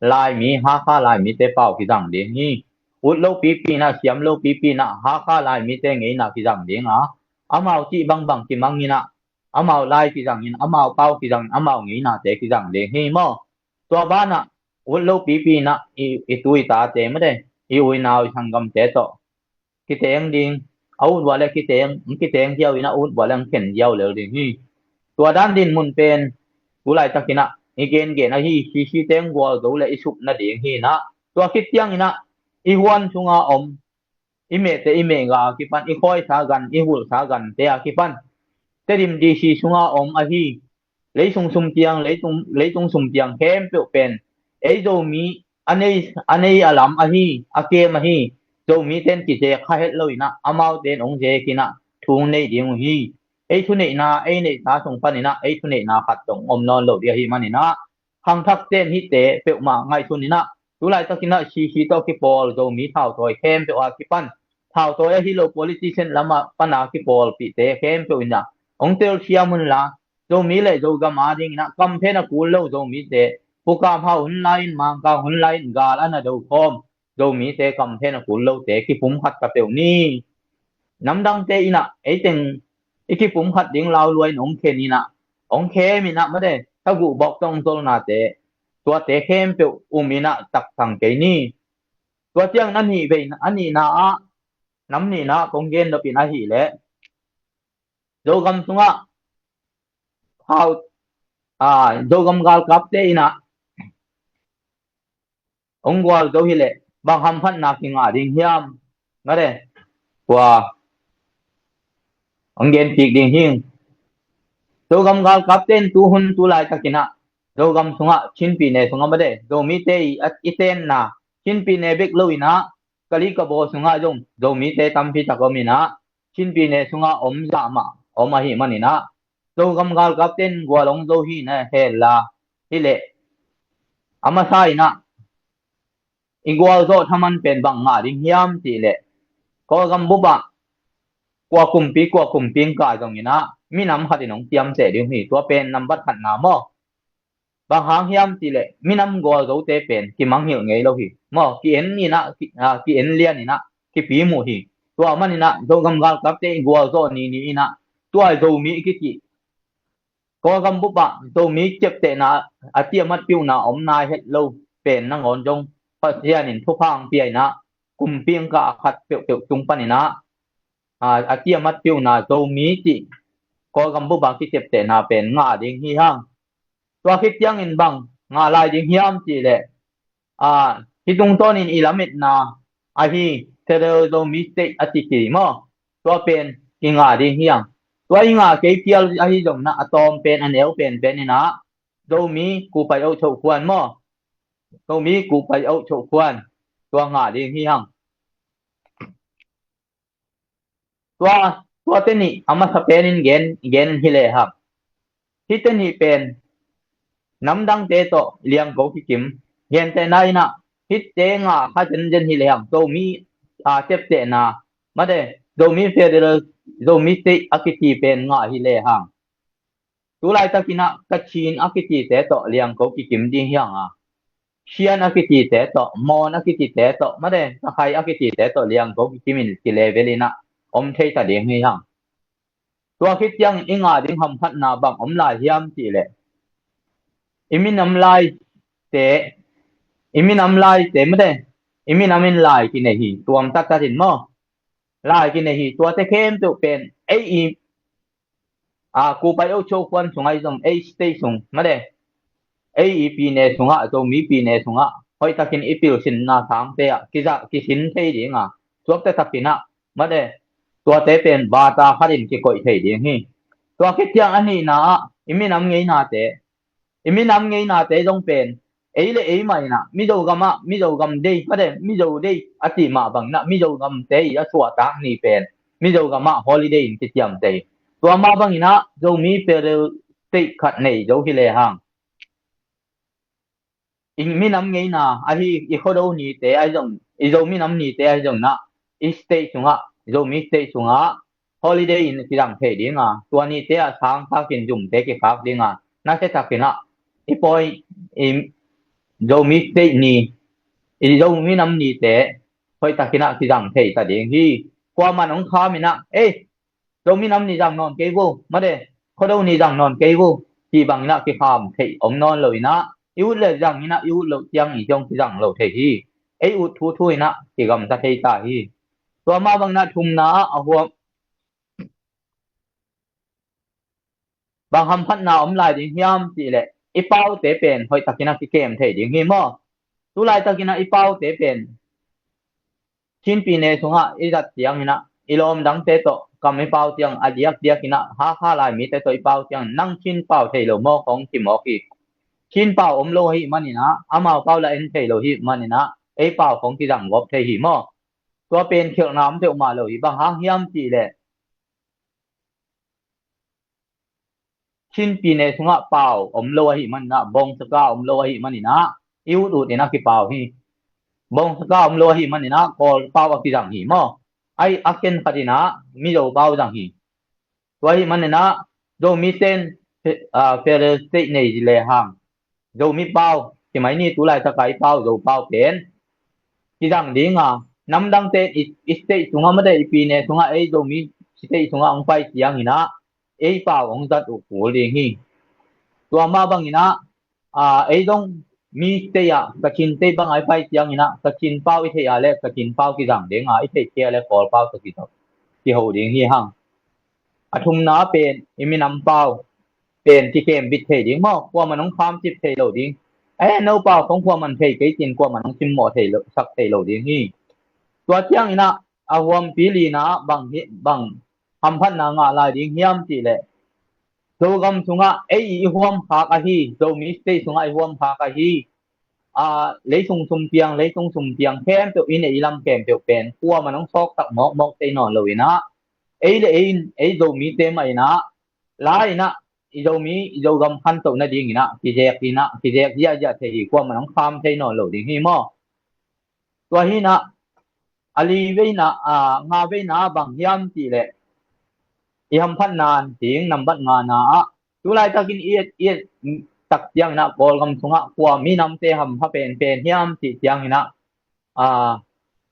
Laimi, Hakha Laimite pau kizang ding hi. Ut lo pipi in ah, siam lo pipi in ah Hakha Laimite ngeina kizang ding a, amau cih bangbang kimang in ah, amau lai kizang in, amau pau kizang in, amau ngeinate kizang ding hi maw. Tua banah ut lo pipi in ah i, i tu i tate mate, i u i nau i sanggamte tawh kiteng ding, a ut uah le kiteng, kiteng ziau in ah ut uah le khen ziau lel ding hi. Tua dan din mun pen tulaitak in ah i gengen ahi, C C te hong gual zo le i sup nading hi in ah, tua khit ciang in ah i huan sunga om, i mehte i mehga a kipan, i khawisa gan, i hulsa gante a kipan, Tedim D C sunga om ahi, leisung sum tiang, leitung, leitung sum tiang khempeuh pen ei Zomi a nei, a nei a lam ahi, a kem ahi, Zomite in kizek kha het lo in ah, amaute in hong zek in ah thu hong nei ding uh hi. Ei thuneihna, ei neihsa sung pan in ah ei thuneihna khat zong om nawn lo ding ahih manin ah, khangthakte in hihte peuhmah ngaihsun in ah, tulaitak in ah C C tawh kipawl Zomi thauthawi khempeuh a kipan, thauthawi ahi lo politician lamah pan a kipawlpihte khempeuh in ah hong telsiam unla, Zomi le Zogam ading in ah kamphen a kul lo Zomite, Pu Kam Hau hun lai in, Mang Kang hun lai in gal a na do khawm Zomite, kamphen a kul lote kipumkhat ta peuh ni. Namdangte in ah eiteng i kipumkhat ding laulua in hong khen in ah, hong khem in ah mate, thaguh bawk tawng zolnate, tuate khempeuh um in ah taksang kei ni. Tua ciang a nih vei, a nihna ah, nam nihna ah kong gen nop in ahih leh, Zogam sungah hau, a, Zogam galkapte in ah hong gual zo hi leh bang hamphatna kingah ding hiam? Mate, kua hong gen kik ding hi. Zogam galkapte in tu hun tu laitak in ah Zogam sungah, Chin pyine sungah mate, Zomite i, a, i tenna, Chin pyine bek lo in ah Kali Kabaw sungah zong Zomite tampi tak om in ah, Chin pyine sungah om zah mah om ahih manin ah, Zogam galkapte in gual hong zo hi na hel la, hi leh a masa in ah i gualzawh thaman pen bang ngah ding hiam cih leh, Kawlgam bup ah kua kumpi, kua kumpi in kai zong in ah minam khat in hong ciamteh ding hi. Tua pen nambat khatna maw. Bang hang hiam cih leh minam gualzote pen kimangngilh ngei lo hi maw. Ki-en in ah, ki, a, ki-en lian in ah kipim uh hi. Tua man in ah Zogam galkapte i gualzawh ni ni in ah tua Zomi i kicih, Kawlgam bup ah Zomi ciaptehna, a ciamat piuhna om nai het lo pen nangawn zong Pasian in thupha hong pia in ah, kumpi in kah a khat peuhpeuh tung pan in ah, a, a ciamat piuhna Zomi cih Kawlgam bup ah kiciaptehna pen ngah ding hi hang. Tua khit ciangin bang ngah lai ding hiam cih leh, a, hih tungtawnin i lametna ahi Federal Zomi State a ci kei maw, tua pen i ngah ding hi hang. Tua i ngah kei phial ahi zongin ah a tawm pen, a neu penpen in ah Zomi Kupai Oh Choh Khuan maw, Zomi Kupai Oh Choh Khuan, tua ngah ding hi hang. Tua Tuate nih a masa penin gen, gen hi lehang, hite nih pen namdangte tawh liangko kikim. Gentehna in ah, hite ngah kha zenzen hi lehang, Zomi a teptehna, mate, Zomi Federal, Zomi State a kiti pen ngah hi lehang, tu laitakin ah Kachin a kitite tawh liangko kikim ding hi hang a, Shan a kitite tawh, Mon a kitite tawh, mate, Takhai a kitite tawh liangko kikimin kilevel in ah om thei ta ding hi hang. Tua khit ciangin i ngah ding hamphatna bang om lai hiam cih leh, i minam laite, i minam laite, mate, i minam in lai kinei hi, tuam taktak in maw, lai kinei hi. Tuate khempeuh pen ei i, a, Kupai Ocho Khuan sung ahi zong, ei state sung, mate, ei i pine sungah, Zomi pine sungah hoihtakin i pilsinna sangte ah kiza, kisin thei ding a, suakta takin ah, mate, tuate pen bata khatin kikoih thei ding hi. Tua khit ciang a nihna ah, i minam ngeinate, i minam ngeinate zong pen ei le ei mah in ah, Mizo gam ah Mizo gam day, mate, Mizo day a cih mah bangin ah, Mizo gamte i a suahtak ni pen Mizo gam ah holiday in kiciamteh hi. Tua mah bangin ah Zomi Federal State khat nei zo hi lehang, i minam ngeina ahi, i Khuado nite ahi zong, i Zo minam nite ahi zong in ah, i state sungah, Zomi State sungah holiday in kizang thei ding a, tua nite ah sangkhakin zumte kikhak ding a, nasia takin ah i pawi, i Zomi State ni, i Zo minam nite hoihtakin ah kizang thei ta ding hi. Kuaman hong kham in ah, ei, Zo minam ni zang nawn kei vo, mate, Khuado ni zang nawn kei vo, cih bangin ah kikham thei om nawn lo in ah, i ut le zang in ah, i ut loh ciang i zong kizang lo thei hi. Ei ut thuthu in ah kigamta thei ta hi. Tua mah bangin ah thumna ah a huam, bang hamphatna om lai ding hiam cih leh, i paute pen hoihtakin ah kikem thei ding hi maw. Tu laitakin ah i paute pen Chin pine sungah i zat ciangin ah, i lawm dangte tawh kam i pau ciang, a diakdiakin ah Hakha lai mite tawh i pau ciang, nang Chin pau thei lo maw, kong ci mawk hi. Chin pau om lo ahih manin ah, amau pau la en thei lo ahih manin ah, ei pau kong kizang gawp thei hi maw. Tua pen khialhna om peuhmah lo hi. Bang hang hiam cih leh, Chin pine sungah pau om lo ahih manin ah, Bongsaka om lo ahih manin ah, i ut ut in ah kipau hi. Bongsaka om lo ahih manin ah, Kawl pau a kizang hi maw. Ai, a ken khat in ah Mizo pau zang hi. Tua ahih manin ah, Zomi ten, ah, Federal State nei lehang, Zomi pau, ci mai ni, tu laitaka i pau, Zo pau pen kizang ding a, namdangte i, i state sungah, mate, i pine sungah, ei Zomi state sungah hong pai ciangin ah, ei pau hong zat uh kul ding hi. Tua mah bangin ah, a, ei zong mi state ah, Kachin state bang a i pai ciangin ah, Kachin pau i theih a leh Kachin pau kizang ding a, i theih kei a leh Kawl pau tawh kiho ding hi hang. A thumna pen, i minam pau pen kikem bit thei ding maw, kuaman hong kham cip thei lo ding. Eh, no pau kong kuaman thei kei cin kuaman hong simmawh thei lo, sak thei lo ding hi. Tua ciangin ah, a huampi lina ah bang hi, bang hamphatna ngah lai ding hiam cih leh, Zogam sungah ei i huamkhak ahi, Zomi State sungah i huamkhak ahi, a, leisung sumpiang, leisung sumpiang khempeuh, i neih i lam khempeuh pen kuaman hong sawksak mawkmawk thei nawn lo in ah, ei le ei in, ei Zomite mah in ah, la in ah, i Zomi, i Zogam khantoh nading in ah, kizek in ah, kizek ziahziah thei hi, kuaman hong kham thei nawn lo ding hi maw. Tua hi in ah, a li veina, a, nga veina bang hiam cih leh, i hamphatna ding nambat ngana ah, tu laitakin i et, i et tak ciangin ah, Kawlgam sungah kua minamte hampha penpen hiam cih ciangin ah, a,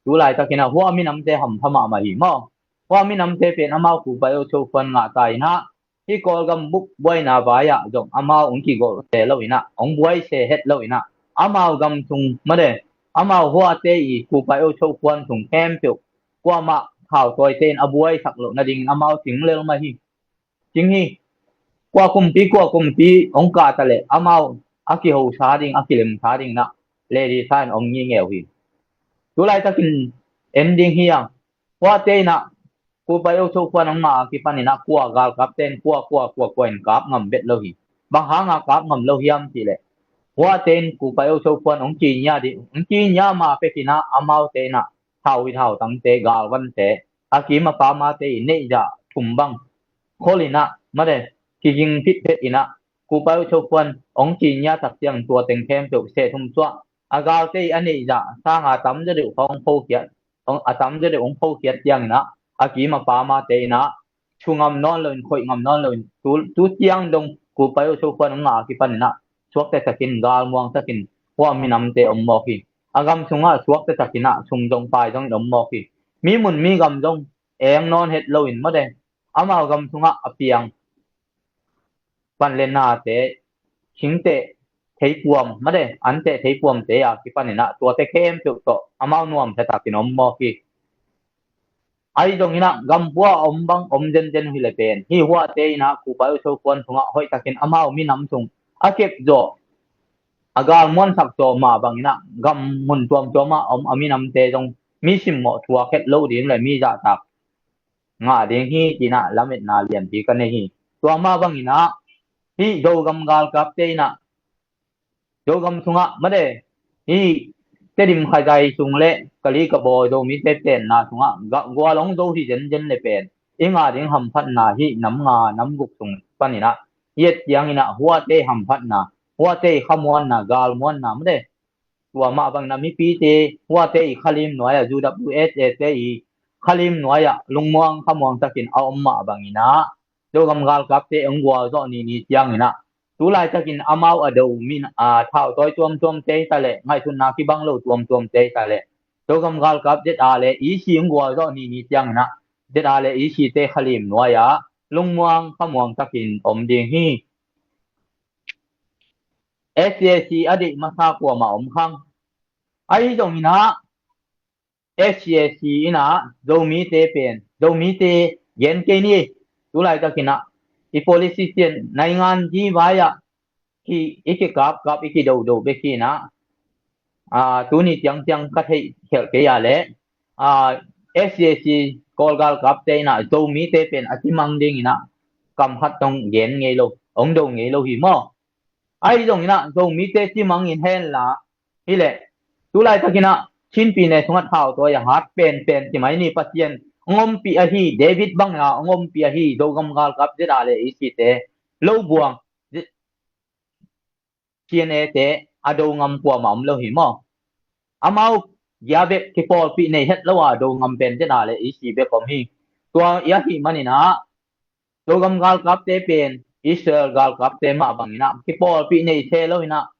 tu laitakin ah hua minamte hampha mahmah hi maw. Hua minamte pen amau Kupai Ocho Khuan ngah ta in ah, hih Kawlgam buk buaina vai ah zong amau hong kigolh se lo in ah, hong buai se het lo in ah, amau gam sung, mate, amau huate i Kupai Ocho Khuan sung khempeuh kuamah thautawite in a buaisak loh nadingin amau cing lel mah hi. Cing hi. Kua kumpi, kua kumpi hong kah ta leh amau a kihosa ding, a kilemsa ding in ah, lelisa in om ngingeu hi. Tu laitakin en ding hi hang. Huate in ah, Kupai Ocho Khuan hong ngah a kipan in ah, kua galkapte in kua, kua, kua, kua in kap ngam bet lo hi. Bang hanga kap ngam lo hiam cih leh, huate in Kupai Ocho Khuan hong kinya ding, hong kinya ma pek in ah, amaute in ah, thau i thautangte, galvante, a kim a pamate i neihzah thum bang khol in ah, mate, kiging phitphet in ah, Kupa U Cho Khuan hong ci ngiat tak ciang tua teng khempeuh seh thum suah, a galte i a neih zah sang a tam zaw deuh hong phokhiat, hong, a tam zaw deuh hong phokhiat ciangin ah, a kim a pamte in ah, thu ngam nawn loin, khoih ngam nawn loin, tu, tu ciang dong Kupa U Cho Khuan hong ngah a kipanin ah, suakta takin, galmuang takin, hua minamte om mawk hi. A gam sungah suakta takin ah, sum zong pai zongin om mawk hi. Mi mun mi gam zong eng nawn het loin, mate, amau gam sungah a piang pan le nate, thingteh theipuam, mate, anteh theipuamte a kipanin ah, tuate khempeuh tawh amau nuamsa takin om mawk hi. Ahi zongin ah, gam pua a om bang om zenzen uh hi le pen, hih huate in ah Kupa U Cho Khuan sungah hoih takin amau minam sung a kep zawh, a galmuansak zawh mah bangin ah, gam mun tuamtuam ah om a minamte zong mi simmawh thuak het lo ding le mi zahtak ngah ding hi, ci-in ah lametna lianpi ka nei hi. Tua mah bangin ah, hih Zogam galkapte in ah, Zogam sungah, mate, hih Tedim Khazai sung le Kali Kabaw Zomite tenna sungah ga, gual hong zo hi zenzen le pen, i ngah ding hamphatna hih nam nga nam guk sung panin ah, i et ciangin ah huate hamphatna, huate i khamuanna, galmuanna, mate, tua mah bangin ah mipite, huate i khalim nuai ah, U W S A te i khalim nuai ah lungmuang khamuang takin a om mah bangin ah, Zogam galkapte hong gualzawh ni ni ciangin ah, tu laitakin amau a do min, a, thautawi tuamtuamte hi ta leh, ngaihsutna kibang lo tuamtuamte hi ta leh, Zogam galkap Z R le E C hong gualzawh ni ni ciangin ah, Z R le E C te khalim nuai ah lungmuang khamuang takin om ding hi. S C A C a deih masa kuamah om khang. Ahi zongin ah, S C A C in ah Zomite pen, Zomite gen kei ni. Tu laitakin ah i politician naingan ji vai ah ki, i kikapkap, i kidodo bek hi in ah, a, tuni ciangciang ka theih khelh kei a leh, a, S C A C Kawl galkapte in ah Zomite pen a cimang dingin ah kam khat tawh gen ngei lo, hong do ngei lo hi maw? Ahi zongin ah Zomite cimang in hen la, hi leh, tu laitakin ah Chin pyine sungah thautawi a hat penpen ci mai ni, Pasian hong ompih ahi, David bang a hong ompih ahi Zogam galkap Z R le E C te lo buang, Z-, C N A te a do ngam kuamah om lo hi maw? Amau gia bek kipawlpih nei het lo a do ngam pen Z R le E C bek om hi. Tua i ahih manin ah, Zogam galkapte pen Israel galkapte mah bangin ah kipawlpih nei se lo in ah,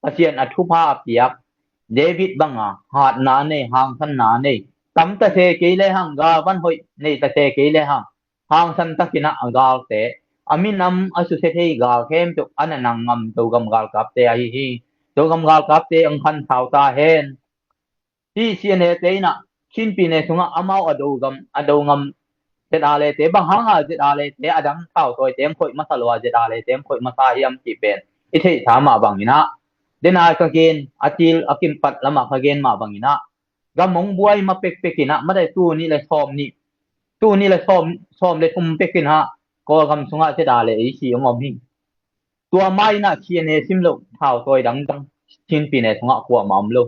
Pasian a thupha a piak David bang a hatna nei, hangsanna nei, tam ta se kei le hang, galvan hoih nei ta se kei le hang, hangsan takin ah a galte, a minam a susia thei gal khempeuh a na nang ngam Zogam galkapte ahi hi. Zogam galkapte hong khanthau ta hen. Hih C N A te in ah Chin pyine sungah amau a do ngam, a do ngam Z R le te, bang hang a Z R le te a dang thautawite hong khoih masa lo a, Z R le te hong khoih masa hiam cih pen i theihsa mah bangin ah, den a ka gen, a til a kimpat lamah ka gen mah bangin ah, gam hong buai ma pekpek in ah, mate, tul nih le sawm nih, tul nih le sawm, sawm le thum pek in ah, Kawlgam sungah Z R le E C hong om hi. Tua mah in ah C N A sim loh thautawi dangdang Chin pyine sungah kuamah om lo.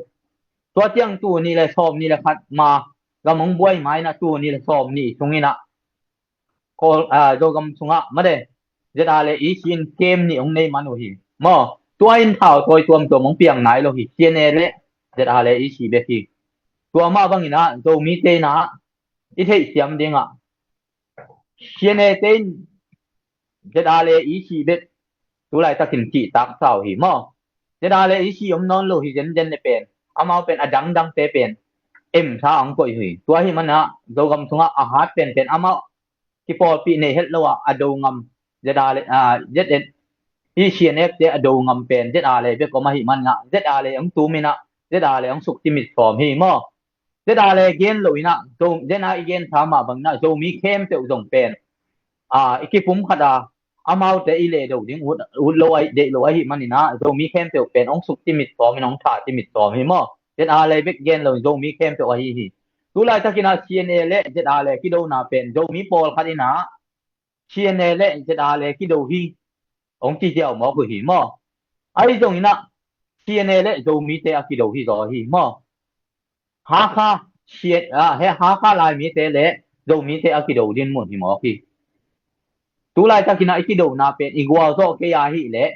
Tua ciang tul nih le sawm nih le khat ma gam hong buai ma in ah tul nih le sawm nih sungin ah Kawl, a, Zogam sungah, mate, Z R le E C in kem nih hong nei man uh hi maw? Tua in thautawi tuamtuam hong piang nai lo hi, C N A le Z R le E C bek hi. Tua mah bangin ah Zomite in ah i theihsiam ding ah, C N A te in Z R le E C bek tu laitakin cihtak sa uh hi maw? Z R le E C om nawn lo hi zenzen le pen, amau pen a dangdangte pen emsa hong koih uh hi. Tua ahih manin ah Zogam sungah a hat penpen amau kipawlpih nei het lo a, a do ngam Z R le, a, Z N, hih C N F te a do ngam pen Z R le bek om ahih manin ah Z R le hong tum in ah Z R le hong sukcimit sawm hi maw? Z R le gen lo in ah, Zo, den a i gensa mah bangin ah Zomi khempeuh zong pen, a, i kipumkhat a, amaute i lehdo ding ut, ut lo ahi, deih lo ahih manin ah Zomi khempeuh pen hong sukcimit sawm in, hong thahcimit sawm hi maw? Z R le bek gen lo in Zomi khempeuh ahi hi. Tu laitakin ah C N A le Z R le kidona pen Zomi pawlkhat in ah C N A le Z R le kido hi, hong ci ziau mawk uh hi maw? Ahi zongin ah C N A le Zomite a kido hi zaw hi maw? Hakha, C-, a, he Hakha Laimite le Zomite a kido dinmun hi mawk hi. Tulaitakinah i kidona pen i gualzawh kei a hih leh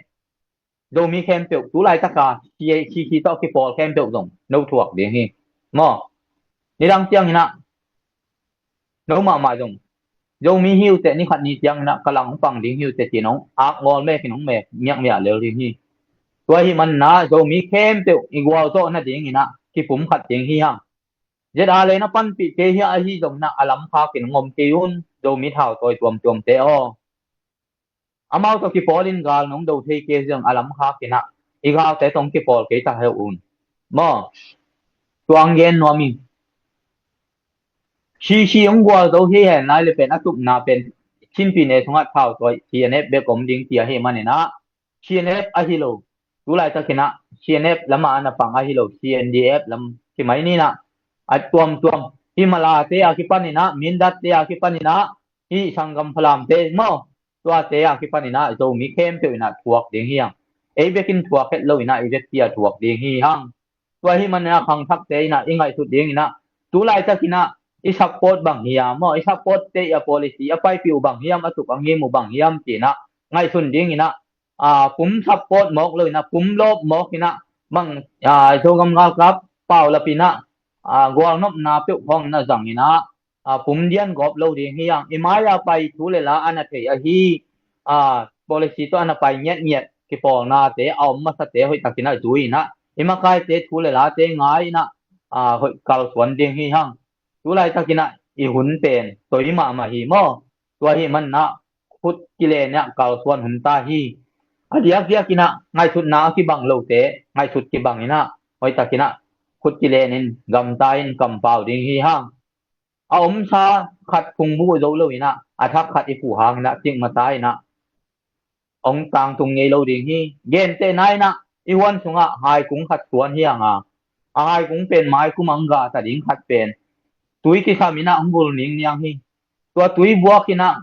Zomi khempeuh, tulaitaka khi khi tawh kipawl khempeuh zong no thuak ding hi. Maw? Nidang cianginah no mahmah zong Zomi hi uh teh, ni khat ni cianginah ka lang hong pang ding hi uh teh ci-in hong ak ngawl mekin hong mek miakmiak lel ding hi. Tua hi manah Zomi khempeuh i gualzawh nadinginah kipum khat ding hi hang. Zet a lei na panpih kei hi ahi zonginah a lamkhakin hong om kei un, Zomi thau tawi tuamtuamte aw. Amau tawh kipawlin gal nong do thei kei hi zong a lamkhakinah i galte tawh hong kipawl kei ta heuh un. Maw? Tua ang gen nuam hi. Khi khi hong gualzo hi hen lai le pen a tupna pen Chin pyine sungah thau tawi C N F bek om ding ci ahi maninah C N F ahi lo. Tulaitakinah C N F lamah a na pang ahi lo, C N D F lam kimai ninah a tuamtuam, Himalaya te a kipaninah, Mindat te a kipaninah, hih sanggam Falam te maw, tuate a kipaninah Zomi khempeuh inah thuak ding hi hang. Ei bekin thuak het lo inah i bekpi a thuak ding hi hang. Tua hi manah khangthakte inah i ngaihsut dinginah tulaitakinah i support bang hiam maw, i support te i a policy a paipih uh bang hiam, a tuk a ngim uh bang hiam ci-inah ngaihsun dinginah, aa, pum support mawk lo inah, pum lawp mawk inah, bang, aa, Zogam galkap paulapinah, aa, gualnopna peuh khawng inah zanginah, aa, pum dian gawp lo ding hi hang. I mai-a pai thu le la a na thei ahi, aa, policy tawh a na pai ngiatngiat kipawlnate a om masate hoihtakinah zui inah i makaite thu le late ngai inah, aa, hoih kalsuan ding hi hang. Tulaitakinah i hun pen toi mahmah hi maw? Tua hi manah khut kilenah kalsuan hun ta hi. A diakdiakinah ngaihsutna a kibang lote ngaihsut kibanginah hoihtakinah khut kilenin gamta in kampau ding hi hang. A omsa khat phungbu zo lo inah a thak khat i puh hanginah cikmata inah hong tangtung ngei lo ding hi. Gentehna inah i huan sungah haikung khat suan hi hang a, a haikung pen maikum a hong gahta ding khat pen tui kisam inah hong vul ningniang hi. Tua tui buak inah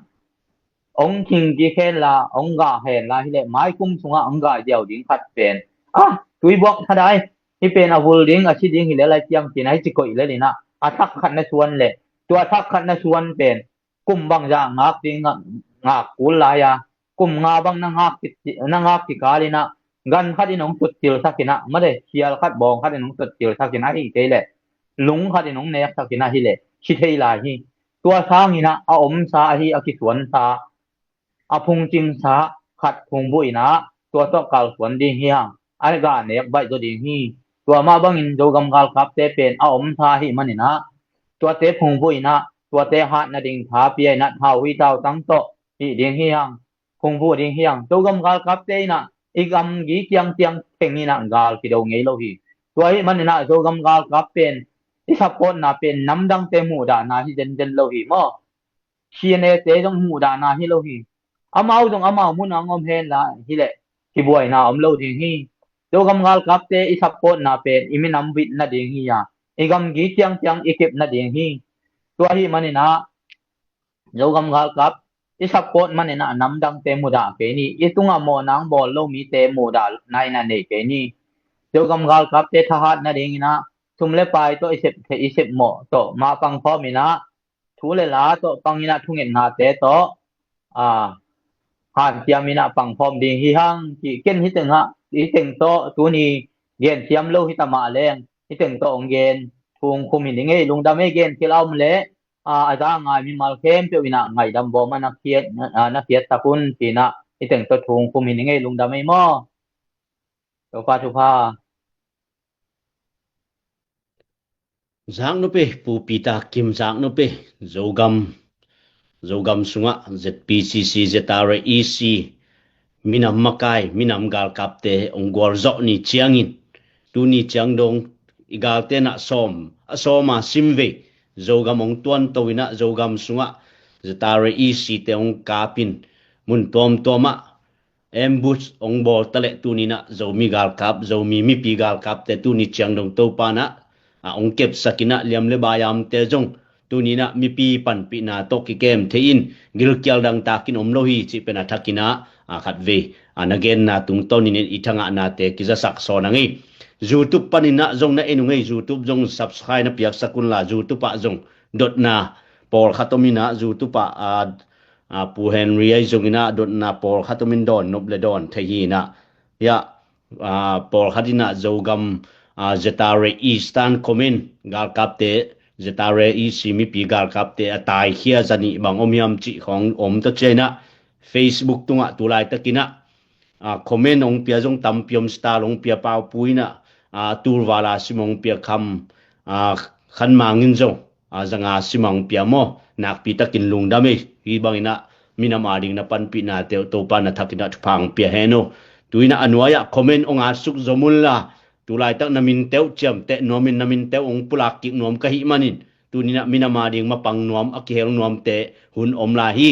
hong khing kik henla, hong gah henla hileh maikum sungah hong gah diau ding khat pen, ah, tui buak thadai, hih pen a vul ding, a si ding hileh lai ciang ci-inah hih ci koih lel inah a thak khat na suan leh, tua thak khat na suan pen kum bangzah ngak ding, ngak kul lai-a kum nga bang na ngak ki, na ngak kikal inah gan khat in hong tutcilsak inah, mate, khial khat bawng khat in hong tutcilsak inah, ahi kei leh lung khat in hong neksak inah hileh si thei lai hi. Tua sanginah a omsa ahi a kisuansa, a phungcingsa khat phungbu inah tua tawh kalsuan ding hi hang. A gah nek baih zaw ding hi. Tua mah bangin Zogam galkapte pen a omsa ahi maninah tuate phungbu inah tuate hat nading tha pia inah thau hui tautang tawh hih ding hi hang. Phungbu ding hi hang. Zogam galkapte inah i gamgi ciangciang teng inah gal kido ngei lo hi. Tua hi maninah Zogam galkap pen i supportna pen namdangte muhdahna hi zenzen lo hi maw? C N A te zong muhdahna hi lo hi. Amau zong amau mun a hong om henla hileh kibuaina om lo ding hi. Zogam galkapte i supportna pen i minam vit nading hi a, i gamgi ciangciang i kep nading hi. Tua hi maninah Zogam galkap i support maninah namdangte mudah kei ni. I tungah mawhnang bawl lo mite mudah nainah nei kei ni. Zogam galkapte thahat nadinginah sum le pai tawh i sep, i sep mawh tawh mah pangkhawm inah thu le la tawh pang inah thungetnate tawh, a, hanciam inah pangkhawm ding hi hang. Ken hi tengah, hi teng tawh tuni gen siam lo hi ta mah leng, hi teng tawh hong gen thu hong khum hi ning ei. Lungdam ei, gen khil a om leh, a, a za ngai mimal khempeuh inah ngaihdam bawm a na khiat, a, na khiat tak un ci-inah hi teng tawh thu hong khum hi ning ei. Lungdam ei maw? Topa thupha. Zaknupi, Pu Peter Kim Zaknupi, Zogam, Zogam sungah Z P C C, Z R A E C, minam makai, minam galkapte hong gualzawh ni ciangin, tuni ciang dong i galte nah sawm, a sawm a sim vei, Zogam hong tuanto inah Zogam sungah Z R A E C te hong kapin, mun tuamtuamah ambush hong bawl taleh tuninah Zomi galkap, Zomi mipi galkapte tuni ciang dong Topa nah, a, hong kepsak inah liam le bayamte zong tuninah mipi panpihna tawh kikem thei in gilkial dangtakin om lo hi cih pen a thakinah, a, khatvei, a, na genna tungtawnin i thangahnate kizasak sawn a ngei. YouTube paninah zong na en uh ngei, YouTube zong subscribe na piaksak unla, YouTube ah zong dotna pawlkhat om inah, zu tupa a, a, Pu Henry ahi zong inah dotna pawlkhat om in dawn nop le dawn thei hi inah. Hiah, a, pawlkhat inah Zogam, a, Zatare Eastern Command galkapte, Zatare East mipi galkapte a taikhia zanih bang om hiam cih khawng om tawh ciah inah Facebook tungah tu laitakinah, a, comment hong pia zong tampi om, star hong pia Pau Pu inah, a, tulvala sim hong pia kham, a, Khan Mang in zong, a, zanga sim hong pia maw, nakpi takin lungdam ei. Hih bang inah minam a ding na panpihna teuh Topa na thak inah thupha hong pia hen aw. Tu inah a nuai-ah comment hong atsuk zom unla, tu laitak na min teuh ciamteh nuam in, na min teuh hong pulak kik nuam ka hih manin, tu inah minam a ding mapang nuam, a kihel nuamte hun om lai hi.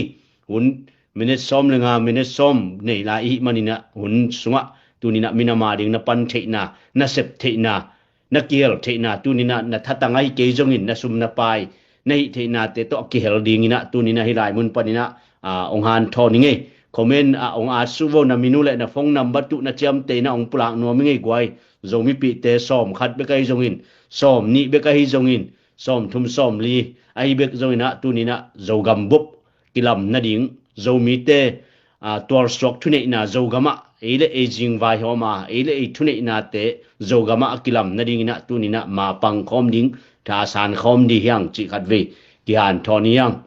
Hun minute sawm le nga, minute sawm nei lai i hih maninah hun sungah tu inah minam a ding na pan theihna, na sep theihna, na kihel theihna, tu inah na thatang ahi kei zongin na sum na pai, na hih theihnate tawh a kihel dinginah tu inah hih lai mun paninah, a, hong hanthawn i ngei. Comment a hong atsu vo, na min uh le na phone number tuh na ciamteh inah hong pulak nuam i ngei guai. Zomipihte sawm khat bek ahi zongin, sawm nih bek ahi zongin, sawm thum sawm li ahi bek zonginah tu inah Zogam bup kilam nading, Zomite, a, tualsuak thuneihna Zogamah, ei le ei zingvai hawma, ei le ei thuneihnate Zogamah a kilam nadinginah tu inah mapang khawm ding, thasan khawm ding hiang cih khat vei kihanthawn hiang.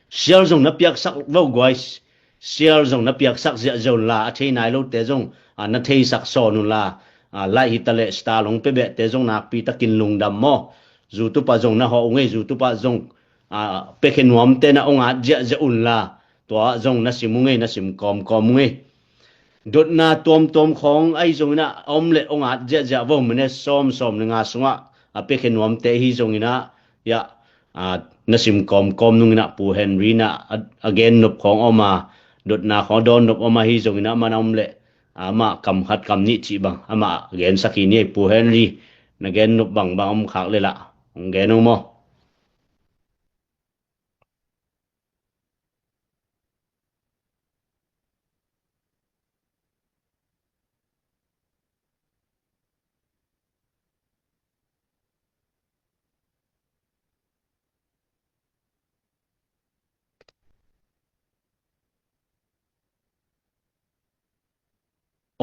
Share zong na piaksak vo guai, share zong na piaksak ziahziah unla, a thei nai lote zong, a, na theisak sawn unla, a, like hi taleh star hong pia behte zong nakpi takin lungdam maw. Zu tupa zong na hawh ung ei, zu tupa zong, a, piakhia nuamte na hong at ziahziah unla, tua zong na sim ung ei, na sim kawmkawm ung ei. Dotna tuamtuam khawng ahi zonginah a om leh hong at ziahziah vo, minute sawm, sawm le nga sungah a piakhia nuamte ahi zonginah, hiah, a, na sim kawmkawm nunginah Pu Henry inah a, a gen nop khawng om a, dotna khawng a dawn nop om ahi zonginah man a om leh, a, amah kam khat kam nih cih bang amah a gensak hi ni ei. Pu Henry, na gen nop bangbang om khak leh lah hong gen ung maw.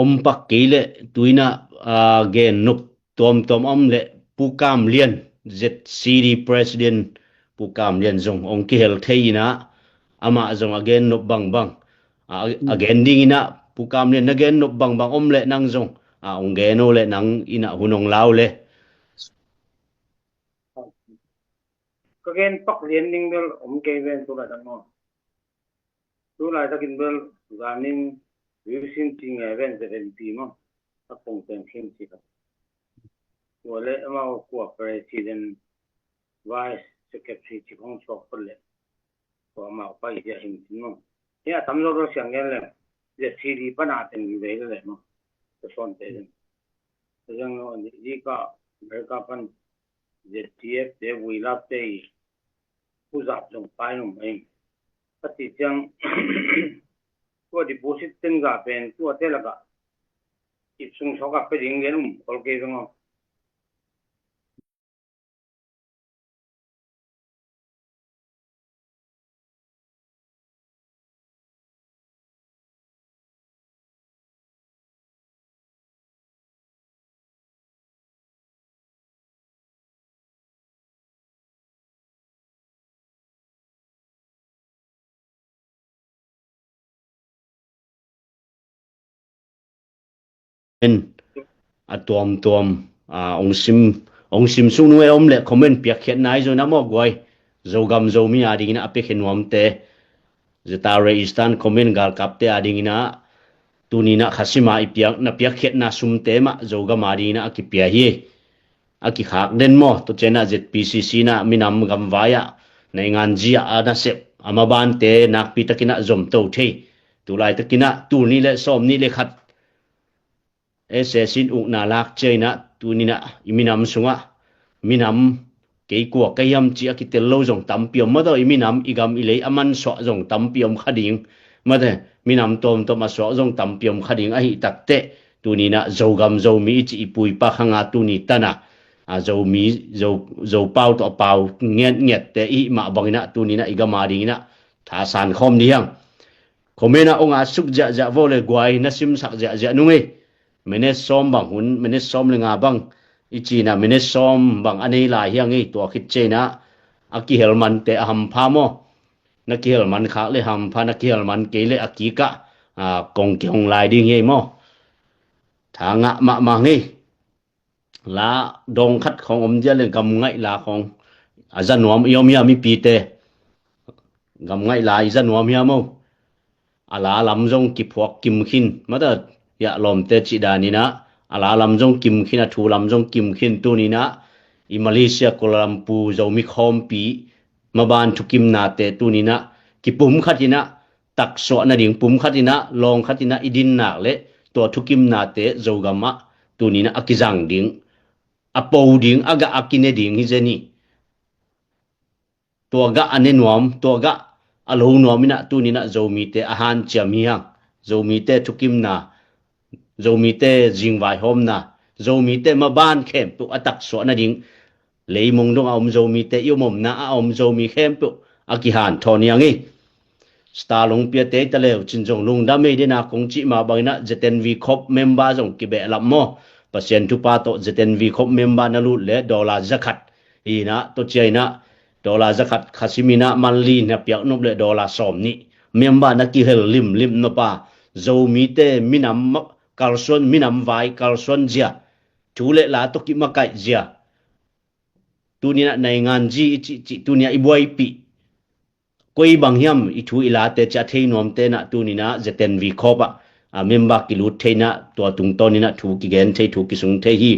Om pak kei leh tu inah, a, gen nop tuamtuam om leh Pu Kam Lian, Z C D President Pu Kam Lian zong hong kihel thei inah amah zong a gen nop bangbang, a, a gen dinginah Pu Kam Lian na gen nop bangbang om leh nang zong, a, hong gen o leh nang inah hun hong lau leh. Ka gen pak lian ding bel om kei ven tu laitak maw. Tu laitakin bel zanin Wilson ci ngai ven Z N P maw. A pong pen khin ci kha. Tua le amau kua president, vice secretary ci khong suak phot le. Tua amau pai dia hin cin maw. Hia tam zo lo siang gen leng. Zia C D pana teng vei le maw. Ka suan te ding. Zang lo ni di ka America pan Z T F te vui lap te i kuzap zong pai nung mai. Ka ti ciang tua deposit teng za pen tua te laka ip sung sawk a pe ding lian um kol kei zong aw. En a tuamtuam, a, ong sim, ong sim sung nung e om le comment piakkhiatna i zona maw guai. Zogam Zomi a dingin a piakkhiat nuamte, Zatare Eastern Command galkapte a dingin a, tuni in a khasima i piak, na piakkhiatna sumte mah Zogam a dingin a kipia hi. A kikhak den maw, tua ciangin a Z P C C in a minam gamvai ah, naingan zi ah a nasep, a mabante nakpi takin a zomto thei. Tulaitakin a, tul nih le sawm nih le khat S S in ukna lak ciangin a, tuni in a i minam sungah, minam kei kua ka hiam ci a kitel lo zong tampi om mataw, i minam i gam i lei a mansuah zong tampi om kha ding. Mate, minam tawmtawm a suak zong tampi om kha ding ahi takteh, tuni in a Zogam Zomi i ci i puipa khang a tuni tan a a Zomi, Zo, Zopau tawh a pau ngiatngiatte i hih mah bangin ah tuni-in ah i gam a dingin ah thasan khawm dih hang. Comment ah hong at suk ziahziah vo le guai, na simsak ziahziah nung ei. Minute sawm bang hun, minute sawm le nga bang i ci-in ah minute sawm bang a nei lai hi hang ei. Tua khit ciangin ah a kihel mante a hampha maw? Na kihel man khak le hampha, na kihel man kei le a kikah, a, kong kihong lai ding hi ei maw? Tha ngah mahmah ngei. La dawng khat khawng om dia le, gam ngaih la khawng a za nuam i om hiam mipite? Gam ngaih la i za nuam hiam maw? A la lam zong kiphuak kim khin, mata, hiah lawmte cih danin ah a la lam zong kim khin, a thu lam zong kim khin. Tuni-in ah i Malaysia Kuala Lumpur Zomi khawmpi maban thukimnate tuni-in ah kipum khatin ah taksuah nading, pum khatin ah, lawng khatin ah i din nak leh tua thukimnate Zogam ah tuni-in ah a kizang ding, a po ding, a gah a kine ding hi zen hi. Tua gah a ne nuam, tua gah a lo nuam in ah tuni-in ah Zomite a hanciam hi hang. Zomite thukimna, Zomite zingvaihawmna, Zomite maban khempeuh a taksuah nading, leimong dong a om Zomite, i om omna a om Zomi khempeuh a kihanthawn hi hang ei. Star nong piate hi ta leh, cin zong lungdam ei. Dena kong cih mah bangin ah Z N V Corp member zong kibehlap maw? Pasian thupha tawh Z N V Corp member na lut leh dollar zakhat hi-in ah, tua ciangin ah dollar zakhat khasim in ah monthly na piak nop leh dollar sawmnih. Member na kihel limlim nop a, Zomite minam ma-, kalsuan, minam vai kalsuan zia, thu le la tawh kimakaih zia, tuni-in ah naingan zi i cihcih, tuni-in ah i buaipih koi bang hiam i thu i late ci a thei nuamte in ah tuni-in ah Z N V Corp ah, a, member kilut thei in ah, tua tungtawn in ah thu kigen thei, thu kisung thei hi.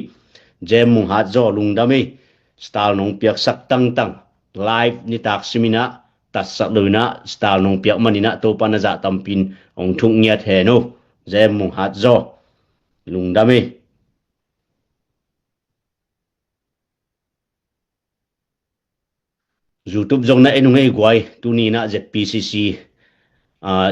Jem Mung Hat Zaw, lungdam ei. Star nong piaksak tangtang, live nitak sim in ah, tatsak lo in ah star nong piak man in ah Topa na zah tampi in hong thuk ngiat hen o. Jem Mung Hat Zaw, lungdam ei. YouTube zong na en ung ei guai. Tuni-in ah Z P C C, ah,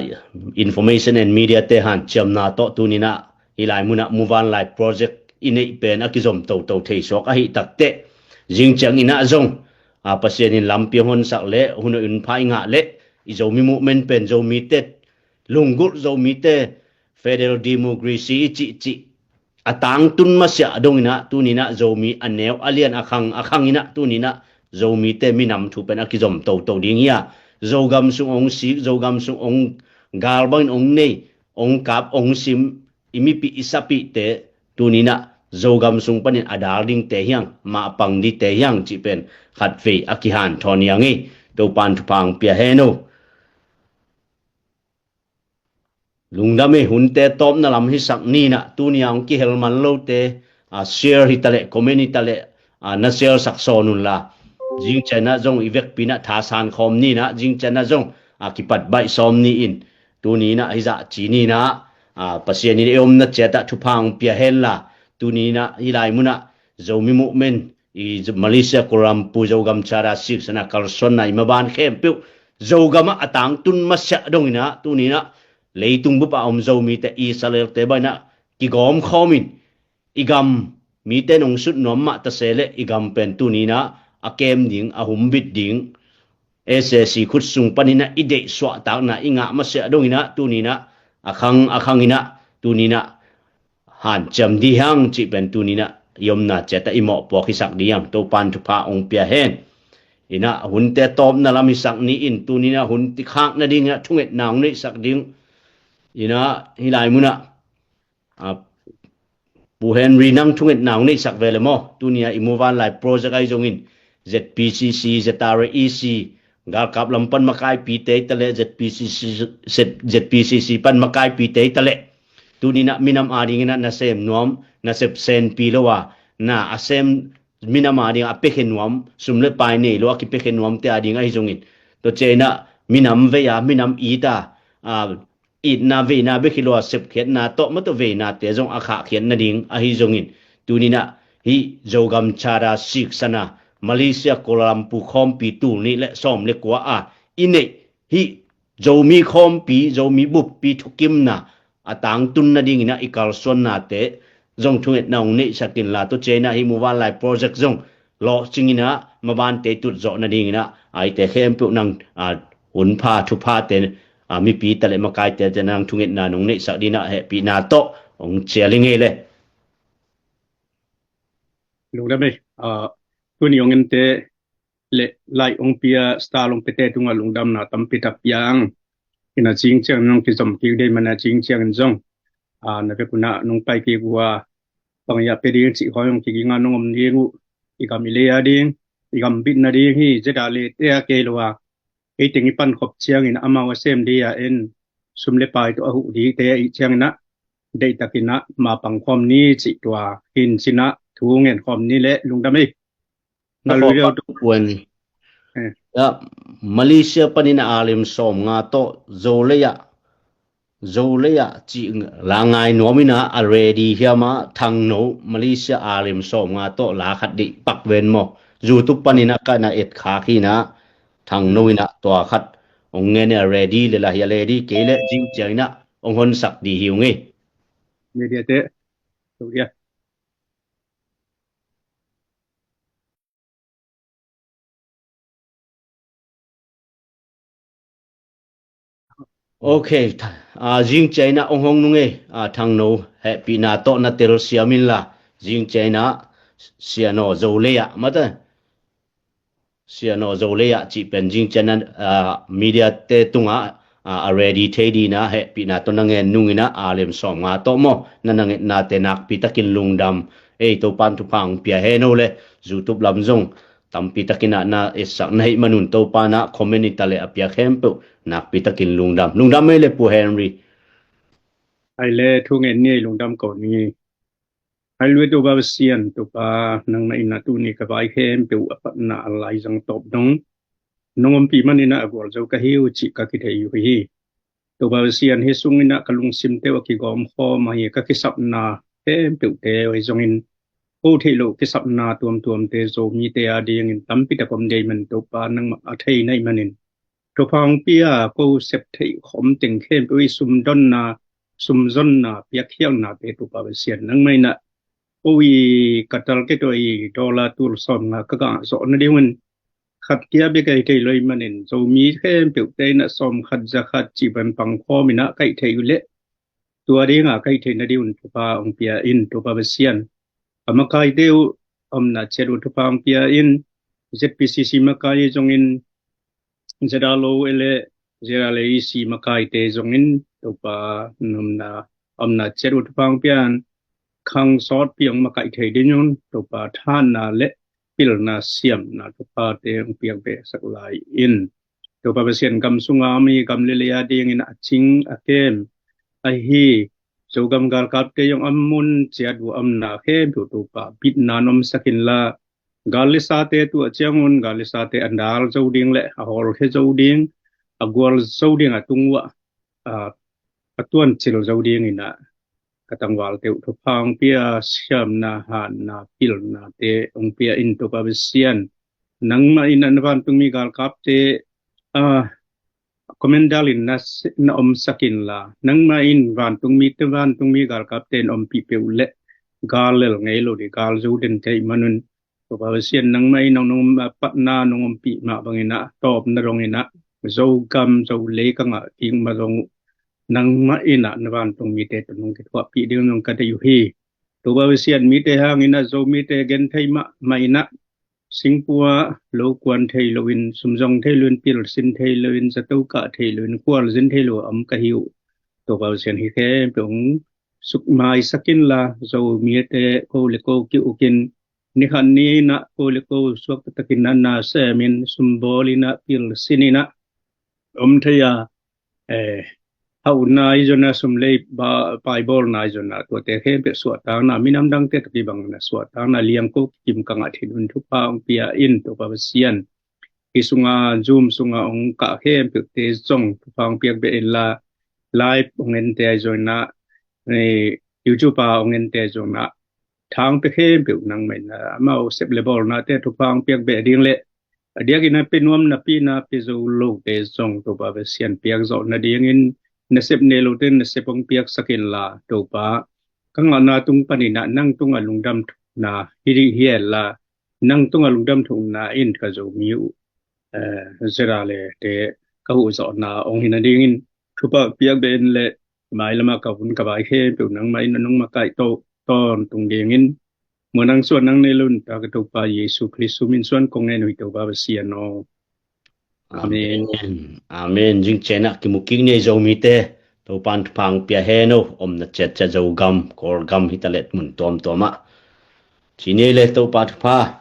Information and Media te hanciamna tawh tuni-in ah hih lai mun ah Muvanlai Project i neih pen a kizom toto thei suak ahih takteh, zing ciangin ah zong, ah, Pasian in lampi hong honsak leh, hun a unpha i ngah leh, i Zomi Movement pen Zomite lunggulh, Zomite federal democracy i cihcih a tangtun masiah dongin ah tuni-in ah Zomi a neu a lian, a khang a khangin ah tuni-in ah Zomite minam thu pen a kizom toto ding hi a, Zogam sung hong sik, Zogam sung hong gal bangin hong nei, hong kap, hong sim, i mipih i sapihte tuni-in ah Zogam sung panin a dal dingte hi hang, mapang dingte hi hang cih pen khatvei a kihanthawn hi hang ei. Topa'n thupha hong pia hen o. Lungdam ei. Hunte tawpna lam hisak ni in ah, tuni-a hong kihel man lote, a, share hi ta leh, comment hi ta leh, a, na share sak sawn un la. Zing ciang in ah zong i vekpi in ah thasan khawm ni in ah, zing ciang in ah zong, a, kipat baih sawm ni in. Tuni in ah hizah ci ni in ah, a, Pasian in i omna ciat ah thupha hong pia hen la. Tuni in ah hih lai mun ah Zomi Movement, i Malaysia Kuala Lumpur Zogam Charter Six in ah kalsuanna i maban khempeuh Zogam ah a tangtun masiah dongin ah, tuni in ah leitung bup a om Zomite, Israel-te bang in ah kigawm khawm in, i gam mite in hong sut nuam mah ta se leh, i gam pen tuni in ah a kem ding, a humbit ding, S A C khut sung panin ah i deih suahtakna i ngah masiah dongin ah, tuni in ah a khang a khangin ah, tuni in ah hanciam dih hang cih pen tuni in ah i omna ciat ah i mawhpuak hisak dih hang. Topa'n thupha hong pia hen. In ah hunte tawpna lam hisak ni in, tuni in ah hun kikhak nading in ah thungetna hong neihsak ding. In ah hih lai mun ah, a, Pu Henry, nang thungetna hong neihsak ve le maw? Tuni a i Muvanlai Project ahi zongin, Z P C C, Z R A E C, galkap lam pan makaipite hi ta leh, Z P C C, Z P C C pan makaipite hi ta leh, tuni in ah minam a dingin ah nasem nuam, nasep senpi lo a, na a sem, minam a ding a piakhia nuam, sum le pai nei lo a kipiakhia nuamte a ding ahi zongin, tua ciang in ah minam vei a, minam it a, a, itna veina bek hi lo a, sepkhiatna tawh mah tawh veinate zong a khahkhiat nading ahi zongin, tuni in ah hih Zogam Charter Six in ah Malaysia Kuala Lumpur khawmpi tul nih le sawm le kua a i neih hih Zomi khawmpi, Zomi buppi thukimna a tangtun nadingin ah i kalsuannate zong thungetna hong neihsak inla, tua ciang inah hih muvanlai project zong lawhcing inah mabante tut zawh nading inah a hihte khempeuh nang, a, hunpha thuphate, a, mipi ta le makaite te nang thungetna nong neihsak ding inah hehpihna tawh hong cial hi ngei le. Lungdam ei. A, tuni hong ente le like hong pia, star hong piate tungah lungdamna tampi tak pia ing. Inah cing ciangin hong kizom kik dei mana cing ciangin zong, a, na vek unah nong pai kik uh a, bang hiah pia ding cih khawng hong kiging a nong om ding uh. I gam i lei a ding, i gam bitna ding hi, zeda leite a kei lo a, ei teng i pankhop ciangin amau a sem ding a en, sum le pai tawh a huh dingte a ih ciang inah deihtak inah ma pangkhawm ni cih tua hin cinah thu ngenkhawm ni le lungdam ei. Na khawpa pen, eh, Malaysia panin a alim sawm nga tawh Zolei ah, Zolei ah cih la ngai nuam inah a ready hiam a Thangno Malaysia alim sawm nga tawh la khat deih pak ven maw? YouTube panin a ka na et khak hi inah Thangno inah tua khat hong ngen a ready le la hi a ready kei le zing ciang inah hong honsak dih hi ung ei. Media te. Ok, a, zing ciang inah hong hong nung ei, a, Thangno hehpihna tawh na telsiam inla, zing ciang inah Siano Zolei ah mata. Siano Zolei ah cih pen zing ciang inah, a, media te tungah, a, a ready thei ding inah hehpihna tawh na ngen nung inah alim sawm nga tawh maw, na na ngetnate nakpi takin lungdam ei. Topan thupha hong pia hen o le, YouTube lam zong tampi takin ah na etsak na hih manun Topan ah comment i ta le a piak khempeuh nakpi takin lungdam. Lungdam ei le Pu Henry. Ai le thu ngen ni ei, lungdam ko ni. Ai lui Topa Pasian, Topa nangmah inah tuni ka vai khempeuh a patna a laizang tawp dong nong ompih man inah a gualzo ka hi uh cih ka kithei uh hi. Topa Pasian, hih sung inah ka lungsim teuh a kigawm khawm ahi ka kisapna khempeuhte ahi zongin ko theih loh kisapna tuamtuamte Zomite a dingin tampi tak om dei man Topa nangmah a thei na hih manin thupha hong pia, ko sep theih khawm teng khempeuh i sumdonna, sumzonna, piakkhialhnate Topa Pasian nangmah inah ko i ka talketawh i dollar tul sawm nga ka gah zawh nading un khat kia bek ahi thei lo ahih manin Zomi khempeuhte inah sawm khat za khat cih bang pangkhawm inah kaih theih uh leh tua dinga kaih theih nading un thupha hong pia in Topa Pasian. A makaite uh omna ciat uh thupha hong pia in, Z P C C makai zongin, Z R O le Z R A C makaite zongin Topa nopna omna ciat uh thupha hong pia in, khang sawtpi hong makaih thei ding un Topa thahatna le pilna siamna thuphate hong piak behsak lai in. Topa Pasian, gam sunga mi gam lelei a dingin a cing a kem ahi Zogam galkapte zong a mun ciat uh omna khempeuh Topa bitna na omsak inla, gal le sate tuah ciangun gal le sate a dal zo ding le a hawlkhia zo ding, a gual zo ding a tung uh ah, a, a tuancil zo ding inah ka tangvalte uh thupha hong pia, siamna, hatna, pilnate hong pia in Topa Pasian. Nangmah inah na vantungmi galkapte, a, commander in na, na omsak inla, nangmah in vantungmite, vantungmi galkapte na ompih peuh leh gal lel ngei lo ding, gal zo den thei manun Topa Pasian nangmah in nong, nong, a, patna nong ompih mah bangin ah tawpna dongin ah Zogam Zolei ka ngah kik mah zong uh nangmah in ah na vantungmite tawh nong kithuahpih ding nong ka deih uh hi. Topa Pasian, mite hangin ah Zomite genthei mahmah in ah singpua lo kuan thei loin, sumzong thei loin, pilsin thei loin, zato kah thei loin, khualzin thei lo a om ka hi uh. Topa Pasian, hih khempeuh hong sukmaisak inla, Zomite ko le ko ki-ukin, nikhat ni in ah ko le ko suak taktakin ah na semin, sumbawl in ah, pilsin in ah om thei a, eh, hauhna i zonna, sum lei ba, paibawlna i zonna, tuate khempeuh suahtakna, minam dangte tawh kibangin ah suahtakna liangko kikim ka ngah theih un thupha hong pia in Topa Pasian. Hih sunga Zoom sunga hong kah khempeuhte zong thupha hong piak beh inla, live hong ente ahi zongin ah, eh, YouTube a hong ente ahi zongin ah, thangpia khempeuh nangmah in ah amau sep le bawlnate thupha hong piak beh ding le a diakin ah pia nuam napi na pia zo lote zong Topa Pasian piak zawh nadingin nasep nei lote nasep hong piaksak inla Topa, ka ngahna tung panin ah nang tungah lungdam thukna hi dih hi hen la, nang tungah lungdam thukna in ka Zomi uh, eh, Zera le te ka huhzawhna ong hi nadingin thupha piak ben le mailamah ka vun ka vai khempeuh nangmah in nangmah kaihto tawntung dingin muanang suan nang nei lo in ta ka Topa Jesu Khrist min suan kong ngen uh hi Topa Pasian aw. Amen. Amen. Amen. Zingcianah kimu kik ni ei Zomite. Topan thupha pia hen aw, omna ciatciat Zogam, Kawlgam hita let mun tuamtuamah. Ci ni ei le Topa thupha.